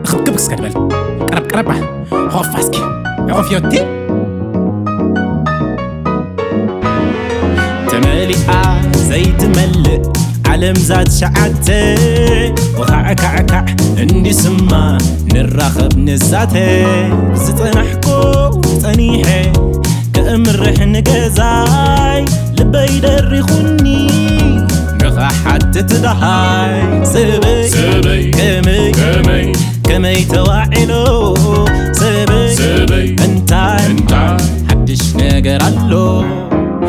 ክብክብ እስከ ድበል። ቀረብ ቀረባ። ሆፋ እስኪ። ሆፍዮቲ። ተመሊኣ ዘይትመልእ ዓለም ዛት ሸዓተ። ወኻዕካዕካዕ እንዲስማ ንራኸብ ንዛተ። ዝጸናሕኩ ጸኒሐ ከእምርሕ ንገዛይ ልበይ ደሪኹኒ ንኽሓትት ደሃይ። ሰበይ ሰበይ ከመይ ከመይ ከመይ ተዋዒሎ ሰበይ ሰበይ እንታይ እንታይ ሓድሽ ነገር ኣሎ?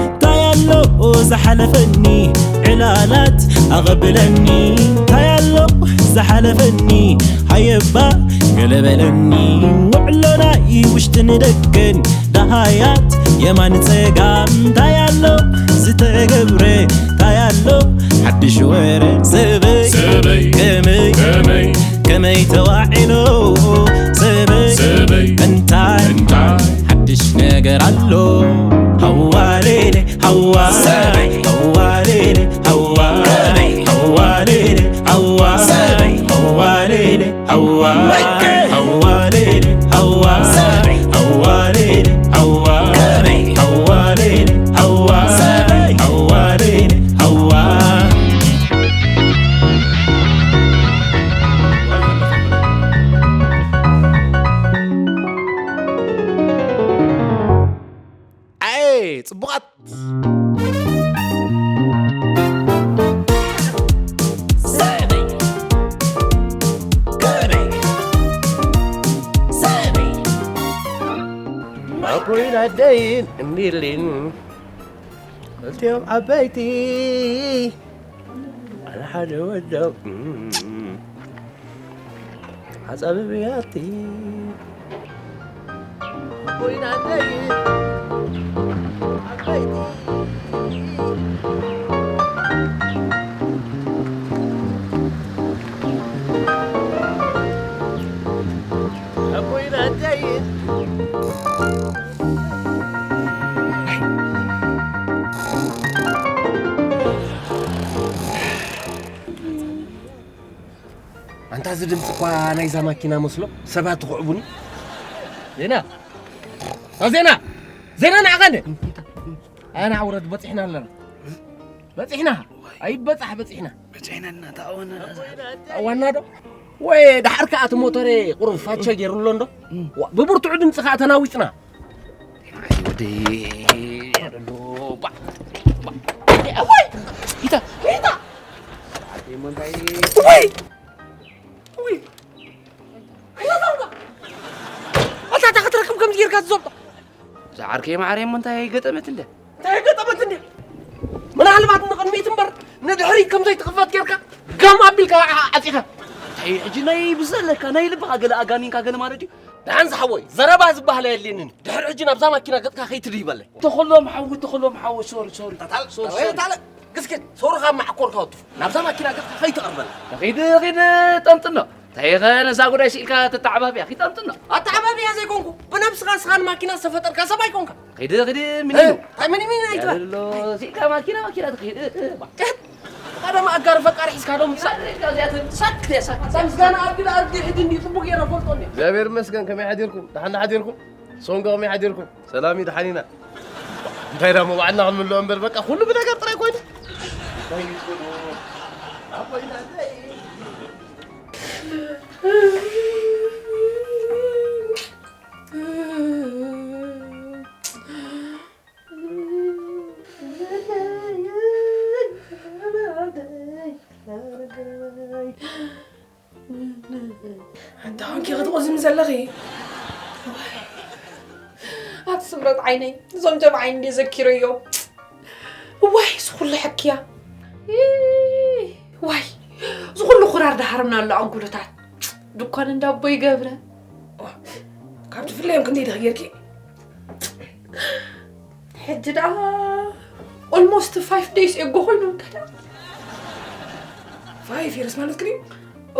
እንታይ ኣሎ ዝሓለፈኒ ዕላላት ኣቐብለኒ? እንታይ ኣሎ ዝሓለፈኒ ሃየባ ገለበለኒ? ውዕሎና ውሽጥን ደገን ደሃያት የማን ጸጋም እንታይ ኣሎ ዝተገብረ እንታይ ኣሎ ሓድሽ ወረ ሰበይ ሰበይ ከመይ ከመይ ከመይ ተዋዒሎ ሰበይ ሰበይ እንታይ እንታይ ሓድሽ ነገር ኣሎ ሃዋሌሌ ሃዋ ሰበይ ሃዋሌሌ ሃዋ ከመይ ሃዋሌሌ ሃዋ ሰበይ ሃዋሌሌ ሃዋ ሃዋ ሌሊ ሃዋ ሃዋ ሌሊ ሃዋ ሃዋ ሌሊ ሃዋ ሃዋ ሌሊ ሃዋ ኣይ ጽቡቓት ኣቦይን ኣደይን እምቢሊን ክልቲኦም ዓበይቲ ኣነ ሓደ ወዶም ሓጻቢ ብያቲ ኣቦይን ኣደይን ዓበይቲ ኣቦይን ኣደይን ኣንታ እዚ ድምፂ እኳ ናይዛ ማኪና መስሎ ሰባት ትኽዕቡኒ ዜና ዜና ዜና ንዓኻ እንደ ኣና ውረድ በፂሕና ኣለና በፂሕና ኣይበፃሕ በፂሕና በፂሕና እናተኣወና ተኣወና ዶ ወይ ደሓር ከዓ እቲ ሞተረ ቁሩብ ፋቸ ገይሩ ኣሎ እንዶ ብብርቱዑ ድምፂ ከዓ ተናዊፅና ኣታ ክትረክብ ከምዚ ጌርካ ትዘብጦ ዝዓርከይ ማዕረ እሞ እንታይ ገጠመት እንደ እንታይ ገጠመት እንደ ምናልባት ንቕድሚት እምበር ንድሕሪት ከም ዘይትኽፈት ጌርካ ጋም ኣቢልካ ዓፂኻ እንታይ ሕጂ ናይ ብዘለካ ናይ ልብኻ ገለ ኣጋኒንካ ገለ ማለት እዩ ደሓን ዝሓወይ ዘረባ ዝበሃል ኣየድልየንን ድሕሪ ሕጂ ናብዛ ማኪና ገፅካ ከይትድይበለይ ተኸሎም ሓዊ ተኸሎም ሓዊ ሶሪ ሶሪ ሶሪ ሶሪ ግስኪት ሰውርኻ ማዕኮርካ ወጥፉ ናብዛ ማኪና ገፅካ ከይትቐርበላ ኺድ ኺድ ጠንጥኖ እንታይ ኸ ነዛ ጉዳይ ስኢልካ ተተዓባብያ ኺድ ጠንጥኖ ኣተዓባብያ ዘይኮንኩ ብነብስኻ ስኻን ማኪና ዝተፈጠርካ ሰብ ኣይኮንካ ኺድ ኺድ ምን እዩ እንታይ ምን ምን ኣይትበል ስኢልካ ማኪና ማኪና ትኺድ ቀደም ኣጋር ፈቃሪ ሒዝካ ዶ ምሳሌ ዚኣተን ሳክት እያ ሳክት ምስጋና ኣብ ግዳ ኣርጊ ሕጂ እንዲ ጽቡቅ ገይረ ፈልጦ እንዲ እግዚኣብሔር ይመስገን ከመይ ሓዲርኩም ደሓን ሓዲርኩም ሶንጎ ከመይ ሓዲርኩም ሰላም እዩ ደሓን ኢና እንታይ ዳሞ ባዕልና ክንምልኦ እምበር በቃ ኩሉ ብነገር ጥራይ ኮይኑ ኣንታ ኮንኪ ክትቕዝሚ ዘለኺ ኣቲ ስምረት ዓይነይ እዞም ጀብ ዓይኒ እንደ ዘኪረዮ እዋይ ዝኹሉ ሕክያ ዋይ ዝኹሉ ኩራር ዳሃርምና ኣሎ ኣንጉሉታት ድኳን እንዳቦ ይገብረ ካብ ትፍለዮም ክንደይ ድኺ ጌርኪ ሕጂ ደኣ almost five days ago ኮይኑ እንተ ደኣ five years ማለት ክኒ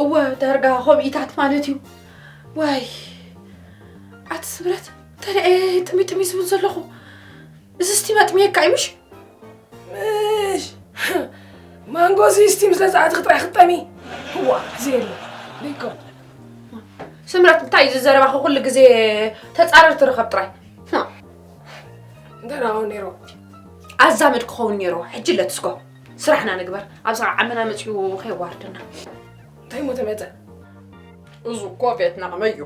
እወ ዳርጋ ከምኢታት ማለት እዩ ዋይ ኣቲ ስምረት እንተ ደኣ ጥሚጥሚ ዝብል ዘለኹ እዚ ስቲ መጥሚየካ እዩ ምሽ ምሽ መንጎ እዚ ስቲም ስለ ዝኣትኺ ጥራይ ክትጠሚ። እዋ፣ እዚ የለ። ደይኮን። ስምረት፣ እንታይ እዩ እዚ ዘረባኺ ኩሉ ግዜ ተጻረር ትረኸብ ጥራይ? ማ። እንታይ ደኣ ክኸውን ነይሩ? ኣዛመድ ክኸውን ነይሩ። ሕጂ ለትስኮ። ስራሕና ንግበር። ኣብዚ ኸዓ ዓመና መጺኡ ከየዋርደና። እንታይ እሞ ተመጸ? እዚ እኮ ቤትና ከመይ እዩ?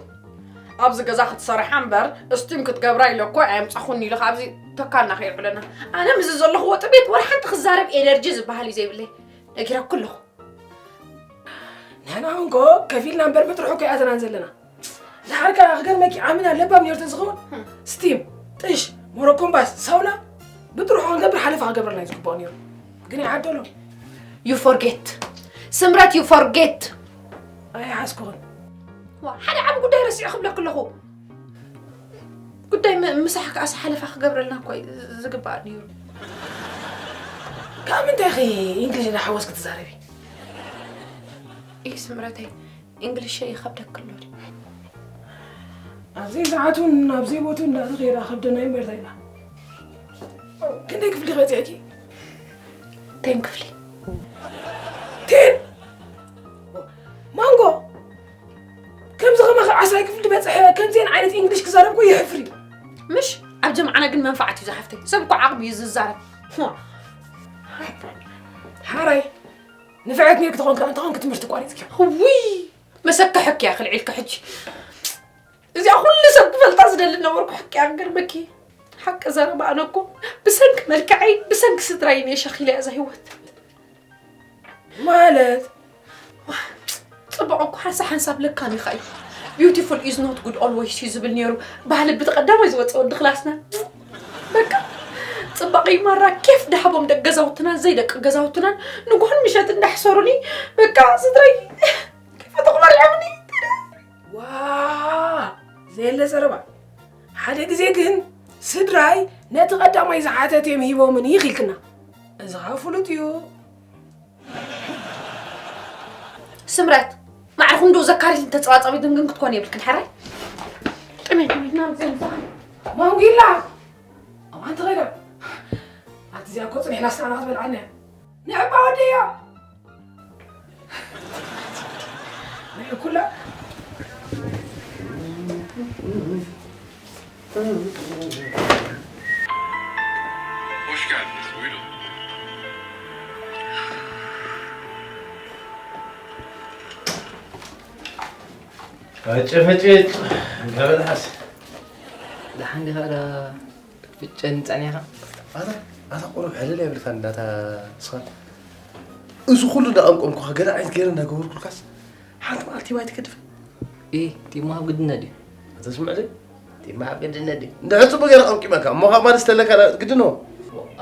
ኣብዚ ገዛ ክትሰርሓ እምበር፣ ስቲም ክትገብራ ኢለ እኮ ኣየምጻኹን ኢሉ ካብዚ ተካልና ከየብለና። ኣነ ምስዚ ዘለኹዎ ጥሜት ወላ ሓንቲ ክዛረብ ኤነርጂ ዝበሃል እዩ ዘይብለይ። ነጊረኩ ኣለኹ። ንሕና እውን እኮ ከፊልና እምበር ብጥርሑ እኮ ኣይኣተናን ዘለና። ደሓር ከኣ ክገርመኪ ዓምና ለባም ነይሩ ተዝኸውን፣ ስቲም፣ ጥሽ፣ ሞሮኮምባስ፣ ሳውና ብጥርሑ ክንገብር ሓለፋ ክገብረልና እዩ ዝግባኦ ነይሩ። ግን ኣይዓደሎ። You forget። ስምረት፣ you forget። ኣይሓዝኩኽን። ዋ፣ ሓደ ዓቢ ጉዳይ ረሲዑ ክብለኪ ኣለኹ። ጉዳይ ም-፣ ምሳሕ ከኣስ ሓለፋ ክገብረልና እኮ እዩ ዝግባእ ነይሩ። ካብ ምንታይ ኢኺ እንግሊሽ እናሓወስኪ ትዛረቢ? ኢይ ስምረተይ፣ እንግሊሸይ ይኸብደኪ ኣሎ ድዩ? ኣብ ዘይሰዓቱን ኣብ ዘይቦቱን እንዳተኸይዳ ከብደና እምበር እንታይ ኢላ? ክንደይ ክፍሊ በፂሕኪ? ቴን ክፍሊ። ቴን? ማንጎ? ከምዚ ከማኺ ዓስራይ ክፍሊ ዝበፅሐ ከምዚአን ዓይነት እንግሊሽ ክዛረብ እኮ የሕፍር እዩ። ምሽ? ኣብ ጀምዓና ግን መንፋዓት እዩ ዝሓፍተይ። ሰብ እኮ ዓቕሚ እዩ ዝዛረብ። ሓራይ፣ ንፍዕት ነይርኪ ተኾንኪ፣ እንተኾንኪ ትምህርቲ ቋሪፅኪ። ውይ! መሰከ ሕክያ ክልዒልኪ ሕጂ። እዚኣ ኩሉ ሰብ ክፈልጣ ዝደሊ ነበርኩ፣ ሕክያ ክገርመኪ። ሓቂ ዘረባ ኣነ እኮ ብሰንኪ መልክዐይ፣ ብሰንኪ ስድራይ እየ ሸኺለያ እዛ ህይወት። ማለት? ጽቡቕ እኮ ሓንሳብ ሓንሳብ ለካን ኢኻ እዩ። Beautiful is not good always እዩ ዝብል ነይሩ። ባህሊ ብቲ ቀዳማይ ዝወጸ ወዲ ክላስና። በቃ ጽባቐ ይማራ ኬፍ ደሃቦም ደቂ ገዛውትናን ዘይደቂ ገዛውትናን ንጉሆን ምሸት እንዳሕሰሩኒ በቃ ስድረይ ከይፈተኹ መሪዖምኒ። ዋ ዘየለ ዘረባ። ሓደ ግዜ ግን ስድራይ ነቲ ቀዳማይ ዝሓተት እዮም ሂቦምኒ ኢኺልክና። እዚ ኸኣ ፍሉጥ እዩ። ስምረት፣ ማዕርኹም ዶ ዘካሪትን ተጻዋጻዊትን ግን ክትኮን የብልክን፣ ሕራይ? ጥሜት፣ ጥሜት፣ ናብ ዘምጻ። ማንጉላ! ኣብ ኣንቲ ኸይዳ። ኣቲ እዚኣ እኮ ጽኒሕና ስናና ክትበልዓና እያ። ንዕባ ወደያ! ንዕኩላ! Hoş geldiniz, buyurun. ፈጭ ፈጭ፣ እንካ በልሓስ። ደሓን ዲኻ ዳ ፍጨን ጸኒኻ? ኣታ፣ ኣታ ቁሩብ ሕልል የብልካ እንዳታ ስኻ። እዚ ኩሉ እንዳቐምቀምኩኻ ገለ ዓይነት ገይረ እንዳገበርኩልካስ ሓንቲ መዓልቲ ማይ ትገድፍ? ኢ፣ ቲማ ኣብ ግድነት ድዩ? ኣታ ስምዕ ደይ? ቲማ ኣብ ግድነት ድዩ? እንድሕር ጽቡቕ ገይረ ቀምቂመካ፣ እሞ ካብ ማለት ዝተለካ ግድን ነው።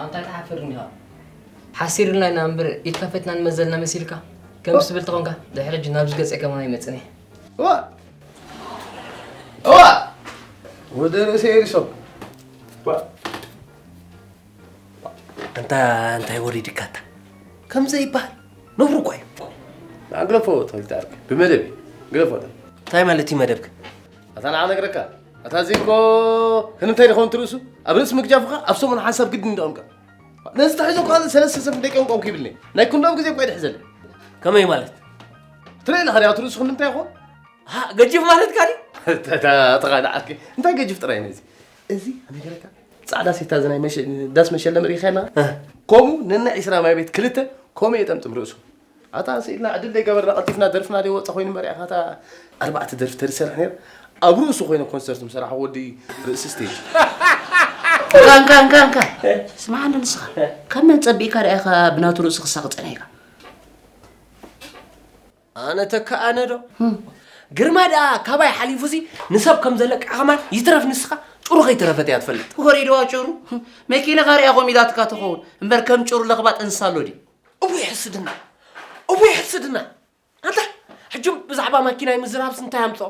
ኣንታ ትሓፍር እንዲኻ? ሓሲርልና ኢና እምበር ኢድካ ፈትና ንመዘልና መሲልካ? ከምዚ ትብል ተኾንካ፣ ድሕሪ ሕጂ ናብዚ ገጸይ ከማን ኣይመጽእን እየ። እዋ! እዋ! ወደ ርእሰይ ኤሪሶም። እዋ! ኣንታ እንታይ ወሪድካ ኣታ? ከምዚ ይበሃል? ነውሪ እኳ እዩ። ንዓ ግለፎ፣ ተወልደ ዓርከይ። ብመደብ እዩ። ግለፎ፣ ተ-። እንታይ ማለት እዩ መደብክ? ኣታ ንዓ ነግረካ። ኣታ እዚ እኮ ክንምታይ ድኸውን ትርእሱ? ኣብ ርእሲ ምግጃፍኻ ኣብ ሰሙን ሓንሳብ ግድን ይደቐምካ። ነዚ ተሒዞ እኳ ሰለስተ ሰብ ደቂቐምቆም ክይብልኒ። ናይ ኩሎም ግዜ እኳ ይድሕዘለይ። ከመይ ማለት? ትርኢ ኣለኻ ድያ ትርእሱ ክንምታይ ይኾን? ሃ፣ ገጅፍ ማለትካ ድዩ? ተታ-፣ ተኻዳ ዓርከይ። እንታይ ገጅፍ ጥራይ ነዚ? እዚ ኣነገረካ ጻዕዳ ሴታ እዚ ናይ መሸ-፣ ዳስ መሸለም ርኢኻ ኣለኻ? እ። ከምኡ ነናይ ዒስራ ማይ ቤት ክልተ ከምኡ የጠምጥም ርእሱ። ኣታ ስኢልና ዕድል ደይገበርና ቀልጢፍና ደርፍና ደይወጸ ኮይኑ መሪዕኻ እታ ኣርባዕተ ደርፊ ተዝሰርሕ ነይሩ። ኣብ ርእሱ ኮይነ ኮንሰርት ምሰራሕኹ ወዲ ርእሲ ስቴጅ። እንካ፣ እንካ፣ እንካ፣ እንካ። ስምዓኒ ንስኻ። ካብ መን ጸቢእካ ደኣ ኢኻ ብናቱ ርእሲ ክሳቕ ጸኒሕካ? ኣነ ተካ ኣነ ዶ? ህም። ግርማ ደኣ ካባይ ሓሊፉ ሲ ንሰብ ከም ዘለቅዕ ከማን ይትረፍ ንስኻ ጭሩ ከይትረፈት እያ ትፈልጥ። ወሪድዋ ጭሩ? መኪና ካርያ ኮም ኢላትካ ትኸውን እምበር ከም ጭሩ ለኽባጥ እንስሳ ኣሎ ድዩ? እቡይ ሕስድና! እቡይ ሕስድና! ኣንታ ሕጂ ብዛዕባ ማኪናይ ምዝራብስ እንታይ ኣምጾ?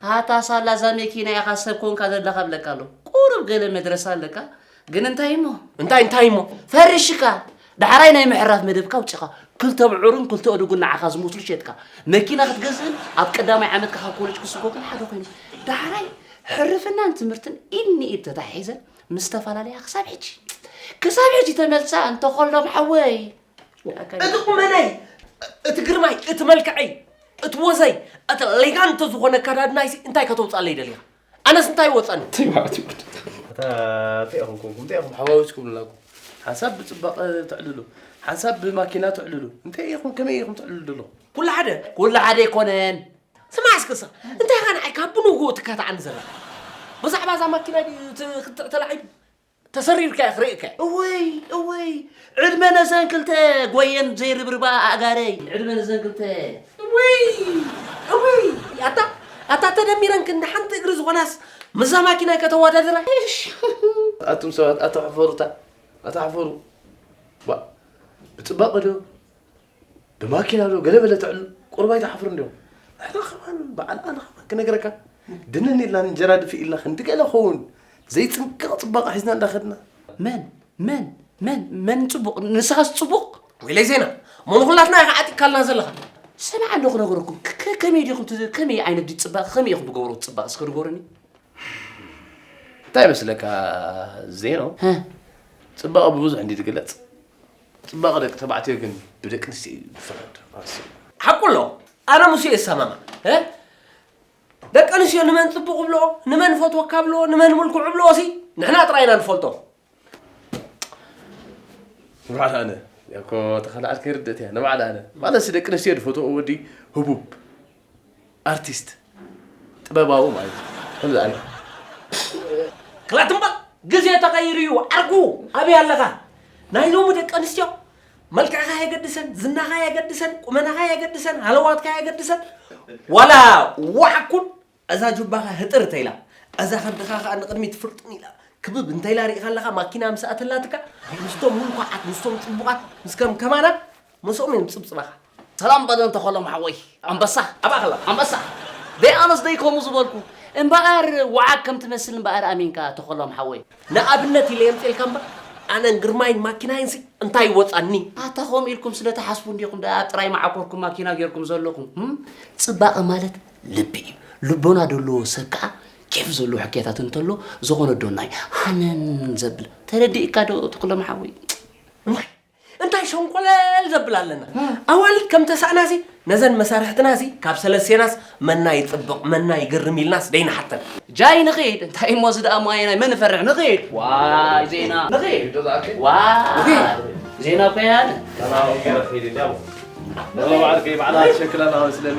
ኣታ ሳላ እዛ መኪና ኢኻ ሰብ ኮንካ ዘለኻ እብለካ ኣለኹ። ቁሩብ ገለ መድረሳ ኣለካ። ግን እንታይ እሞ? እንታይ፣ እንታይ እሞ? ፈሪሽካ። ዳሕራይ ናይ ምሕራፍ መደብካ ኣውጺኻ። ክልተ ብዑርን ክልተ ኣእዱግን ንዓኻ ዝመስሉ ሸጥካ። መኪና ክትገዝእን ኣብ ቀዳማይ ዓመትካ ካብ ኮሌጅ ክስጎግን ሓደ ኮይኑ። ዳሕራይ ሕርፍናን ትምህርትን ኢድ ንኢድ ተታሒዘን ምስ ተፈላለያ ክሳብ ሕጂ። ክሳብ ሕጂ ተመልሳ እንተኾሎም ሓወይ። እቲ ቁመናይ፣ እቲ ግርማይ፣ እቲ መልክዐይ፣ እቲ ወዘይ፣ እቲ ሌጋንቶ ዝኾነ ኣከዳድናይሲ እንታይ ከተውፅኣለይ ደሊኻ? ኣነስ እንታይ ይወፀኒ? እንታይ ኢኹም ኮንኩም? እንታይ ኢኹም ሓዋዊስኩም ኣለኩም? ሓንሳብ ብፅባቐ ተዕልሉ፣ ሓንሳብ ብማኪና ተዕልሉ። እንታይ ኢኹም፣ ከመይ ኢኹም ተዕልሉ ዘለኹም? ኩሉ ሓደ፣ ኩሉ ሓደ ኣይኮነን። ስማዕ እስክሳ፣ እንታይ ኢኻ ንዓይ ካብ ብንግኡ ትካታዓኒ ዘለኻ? ብዛዕባ እዛ ማኪና ድዩ እቲ ክትዕ ተላዒሉ? ተሰሪርካ ኢኻ ክርእየካ። እወይ፣ እወይ፣ ዕድመ ነዘን ክልተ ጎየን ዘይርብርባ ኣእጋረይ። ዕድመ ነዘን ክልተ። እወይ፣ እወይ፣ ኣታ፣ ኣታ ተደሚረን ክንዲ ሓንቲ እግሪ ዝኾናስ ምስዛ ማኪና ከተወዳድራ? እሽ። ኣቱም ሰባት፣ ኣታ ሕፈሩታ፣ ኣታ ሕፈሩ። ባ፣ ብጽባቐ ዶ? ብማኪና ዶ ገለ በለ ትዕሉ ቁሩብ ኣይትሓፍሩ እንዲኹም? ንሕና ከማን በዓል ኣነ ከማን ክነግረካ ድንን ኢልና እንጀራ ድፍእ ኢልና ክንዲ ገለ ኸውን ዘይጽንቀቕ ጽባቐ ሒዝና እንዳኸድና። መን መን መን መን ጽቡቕ? ንስኻስ ጽቡቕ? ወይለይ ዜና፣ መን ኩላትና ኢኻ ዓጢቕካልና ዘለኻ? ስማዕ እንዶ ክነግረኩም፣ ከ- ከ- ከመይ ዲኹም ትዝ- ከመይ ዓይነት ድዩ ጽባቐ? ከመይ ኢኹም ትገብሩ ጽባቐ? እስከ ንገሩኒ። እንታይ ይመስለካ ዜኖ? ሀ? ጽባቐ ብብዙሕ እንዲ ትግለጽ። ጽባቐ ደቂ ተባዕትዮ ግን ብደቂ ኣንስትዮ እዩ ዝፍረድ። ኣስ- ሓቁ ኣሎ። ኣነ ምስኡ እየ ዝሰማማዕ። እ? ደቂ ኣንስትዮ ንመን ጽቡቕ ብሎ፣ ንመን ፈትወካ ብሎ፣ ንመን ምልኩዕ ብሎ ሲ ንሕና ጥራይ ኢና ንፈልጦ። ንባዕል ኣነ፣ ያኮ ተኸላዓል ከይርድእት እያ። ንባዕል ኣነ። ማለት ደቂ ኣንስትዮ ዝፈትዎ ወዲ ህቡብ፣ ኣርቲስት፣ ጥበባዊ ማለት እዩ። ከምዚ ኣነ። ክላት እምበር ግዜ ተቐይሩ እዩ። ዓርኩ ኣበይ ኣለኻ? ናይ ሎሚ ደቂ ኣንስትዮ መልክዕኻ የገድሰን፣ ዝናኻ የገድሰን፣ ቁመናኻ የገድሰን፣ ሃለዋትካ የገድሰን። ዋላ ዋዕኩን እዛ ጁባኻ ህጥር ተይላ፣ እዛ ከብድኻ ኸኣ ንቕድሚት ፍርጥም ኢላ ክብብ እንተይላ ሪኢኻ ኣለኻ፣ ማኪና ምስ ኣተላትካ፣ ምስቶም ምልኩዓት፣ ምስቶም ጽቡቓት፣ ምስ ከም ከማና፣ ምስኦም እዮም ጽብጽባኻ። ሰላም በለን ተኸሎም ሓወይ። ኣንበሳ። ኣባኸላ። ኣንበሳ። ደይ ኣነስ ደይ ከምኡ ዝበልኩ። እምበኣር ወዓግ ከም ትመስል እምበኣር ኣሚንካ ተኸሎም ሓወይ። ንኣብነት ኢለ የምጽኤልካ እምበር፣ ኣነን ግርማይን ማኪናይንሲ እንታይ ይወጻኒ? ኣታ ከምኡ ኢልኩም ስለ ትሓስቡ እንዲኹም ደኣ ኣብ ጥራይ መዓኮርኩም ማኪና ጌርኩም ዘለኹም። ህም? ጽባቐ ማለት ልቢ እዩ። ልቦና ደለዎ ሰብ ከኣ ኬፍ ዘለዎ ሕክያታት እንተሎ ዝኾነ ኣዶናይ ሃነን ዘብል። ተረዲእካ ዶ ተኽሎም ሓወይ? እዋይ፣ እንታይ ሸንኮለል ዘብል ኣለና? ኣዋልድ ከም ተሳእናሲ ነዘን መሳርሕትናሲ ካብ ሰለስቴናስ መና ይጽብቕ፣ መና ይግርም ኢልናስ ደይንሓተን። ጃይ ንኺድ፣ እንታይ እሞ እዚ ደኣ ማየናይ መን ይፈርሕ? ንኺድ። ዋይ ዜና፣ ንኺድ። ዋይ ዜና እኮ ያለ። ሰላም፣ ኪድ እንዲያው። በዓል ከይ በዓል ሸክላ ነው ስለኒ።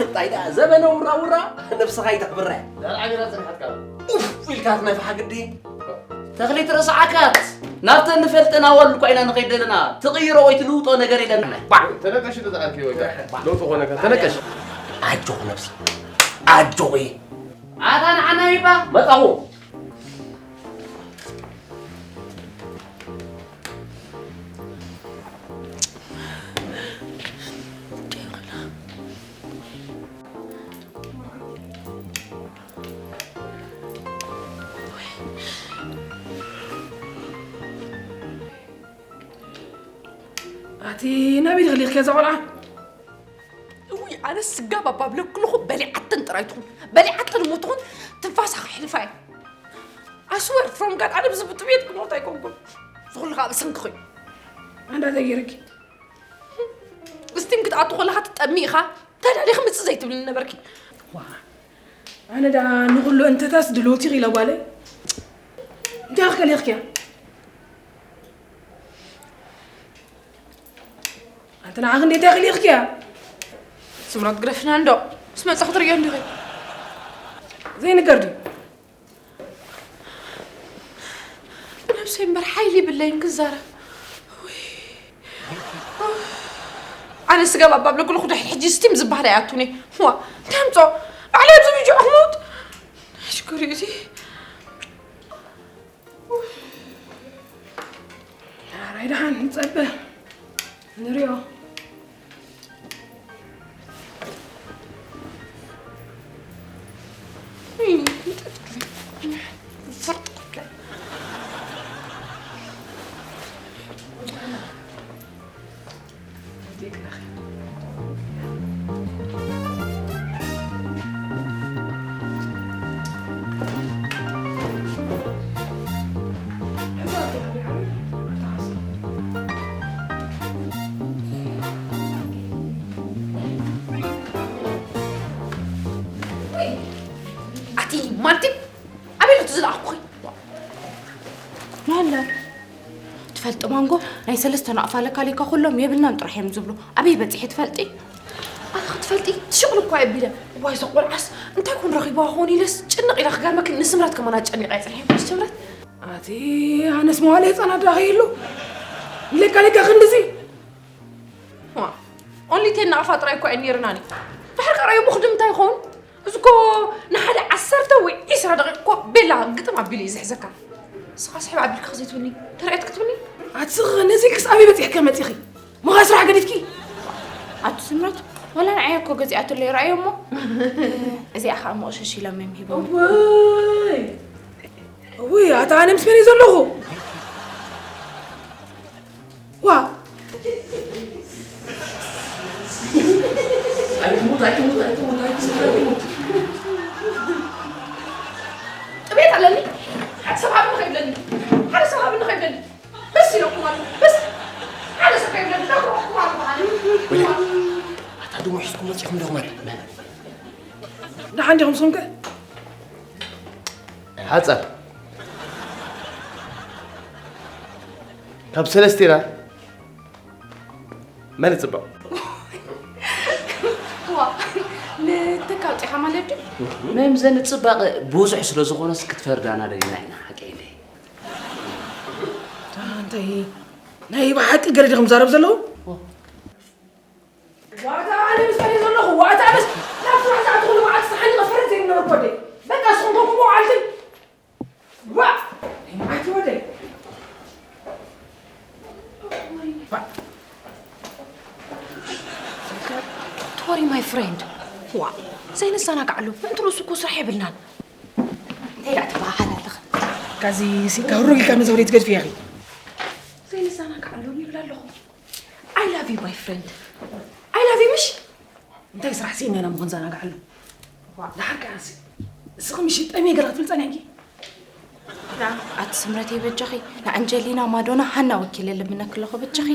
እንታይ ደኣ ዘበነ ውራ ውራ ነብስኻ ይተኽብራ። ዳር ዓቢራ ጽንሓትካ። ኡፍ ኢልካ ትነፍሓ ግዲ። ተኽሊት ርእሲ ዓካት፣ ናብተን ንፈልጠን ኣዋልድ እኳ ኢና ንኸይድ ዘለና። ትቕይሮ ወይ ትልውጦ ነገር የለን። ባዕ! ተነቀሽ፣ ተዛዓርኪ ወይ? ለውጥ ኾነ ከ? ተነቀሽ። ኣጆኹ ነብሲ፣ ኣጆኹ እየ። ኣታ ንዓና ይባ? መጻኹ። ኣቲ ናበይ ድኽሊኽከ እዛ ቆልዓ? እውይ፣ ኣነ ስጋ ባባ ብለክልኹ በሊዓተን ጥራይ ትኹን፣ በሊዓተን እሞ ትኹን፣ ትንፋሳ ከሕልፋ እየ። ኣስወር ፍሮም ጋድ፣ ኣነ ብዚ ብጥሜት ክሞት ኣይኮንኩን። ዝኹሉ ከዓ ብሰንኪ ኮይኑ። ኣንዳ እንታይ ገይረኪ? እስቲም ክትኣቱ ከለኻ ትጠሚ ኢኻ፣ ተዳሊኺ ምጽእ ዘይትብልኒ ነበርኪ። ዋ፣ ኣነ ደኣ ንኹሉ እንተታስ ድልውቲ ኢለ ጓለይ። እንታይ ክከሊኽኪያ? ኣንቲ ንዓኺ እንዴት ያኽል ኢኽኪያ? ስምረት ግደፍና እንዶ። ምስ መጻ ክትርእዮ እንዲኺ። ዘይንገር ድዩ? ብነብሰይ እምበር ሓይሊ ይብለይን ክዛረብ። ውይ። ኣነ ስጋ ባባ ብለኩ ለኩ ድሕሪ ሕጂ ስቲም ዝበሃል ኣይኣቱን እየ። ዋ፣ እንታይ ኣምጾ? ባዕለይ ኣብዚ ብጅዑ ክመውት። ሽኮሪ እዚ። ኣራይ ደሓን ንጸበ ንሪኦ። ማንጎ ናይ ሰለስተ ናቕፋ ለካሊካ ኩሎም የብልናን ጥራሕ እዮም ዝብሉ። ኣበይ በጺሐ ትፈልጢ? ኣታ ክትፈልጢ ትሽቕል እኳ የቢለ። ዋይ፣ እዛ ቆልዓስ እንታይ ኮን ረኺብዋ ኾን ኢለስ ጭንቕ ኢላ ክገርመኪ። ንስምረት ከማን ኣጨኒቐ እያ ጸኒሐ። ስምረት፣ ኣቲ ኣነስ መዋለ ህጻናት ዳኺ ኢሉ ለካሊካ ክንድዚ። ዋ፣ ኦንሊ ቴን ናቕፋ ጥራይ እኳ እዩ ነይርናኒ። ድሕር ቀረዩ ብኽድም እንታይ ይኸውን? እዚ እኮ ንሓደ ዓሰርተ ወይ ዒስራ ደቂቕ እኮ ቤላ ግጥም ኣቢሉ እዩ ዝሕዘካ። ንስኻ ስሕብ ኣቢልካ ዘይትብልኒ፣ ተረእየት ክትብልኒ? ኣቲ ስኺ ነዚ ክስ ኣበይ በጺሕካ መጺኺ? ምኻ ስራሕ ገዲፍኪ? ኣቲ ስምረት፣ ወላ ንዓይ እኮ ገዚኣትለይ ረኣዮ እሞ፣ እዚኣ ኸኣ መቕሸሽ ኢሎም እዮም ሂቦም። እወይ! እወይ፣ ኣታ ኣነ ምስ መን እየ ዘለኹ? ዋ! ኣይትሙት፣ ኣይትሙት፣ ኣይትሙት፣ ኣይትሙት፣ ኣይትሙት። ጥሜት ኣለኒ። ሓደ ሰብ ሃብኒ ከይብለኒ። ሓደ ሰብ ሃብኒ ከይብለኒ። በስ ኢለኩም ኣሎ። በስ። ሓደ ሰብ ከይብለኒ። ዳኹምኩም ኣሎ። ወይኔ። ኣታ ደሞ ሒዝኩም መጺኹም ዶ ማለት? ደሓን ዲኹም ንስኹም ከ? ሓጻር። ካብ ሰለስቴና መን ይጽብቕ? ዋ፣ ንተካ ኣውጺኻ ማለት ድዩ? መምዘኒ ጽባቐ ብዙሕ ስለ ዝኾነስ ክትፈርዳና ደሊና ኢና፣ ሓቀይ እንደ። እንታይ ናይ ብሓቂ ገለ ዲኹም ዛረብ ዘለዉ? ዋታ ኣነ ምስ ከመይ ዘለኹ? ዋታ ኣነስ ናብ ስራሕ ሰዓት ኩሉ መዓልቲ ተሓኒቐ ፈረድ ዘይነበርኩ ወደይ። በቃ ንስኹም ኮንኩም መውዓልትን ዋ! ናይ መዓልቲ ወደይ። ቶሪ ማይ ፍሬንድ። ዋ! ዘይንዘናጋዕሉ። ምእንቲ ርእሱ እኮ ስራሕ የብልናን። እንታይ ደኣ ትበሃል ኣለኺ? ካዚ ሲ ካብ ሩግ ኢልካ ነዚ ወደይ ትገድፍያ ኢኺ። ዘይንዘናጋዕሉ ይብል ኣለኹ። I love you my friend. I love you ምሽ? እንታይ ስራሕ ሲና ኢና ምኾን ዘናጋዕሉ? ዋ፣ ደሓር ከኣሲ። እስኺ ምሽ ጠሜ ገለ ክትብል ጸኒሕኪ? ና፣ ኣቲ ስምረተይ በጃኺ፣ ንኣንጀሊና፣ ማዶና፣ ሃና ወኪለ ልምነኪ ኣለኹ በጃኺ።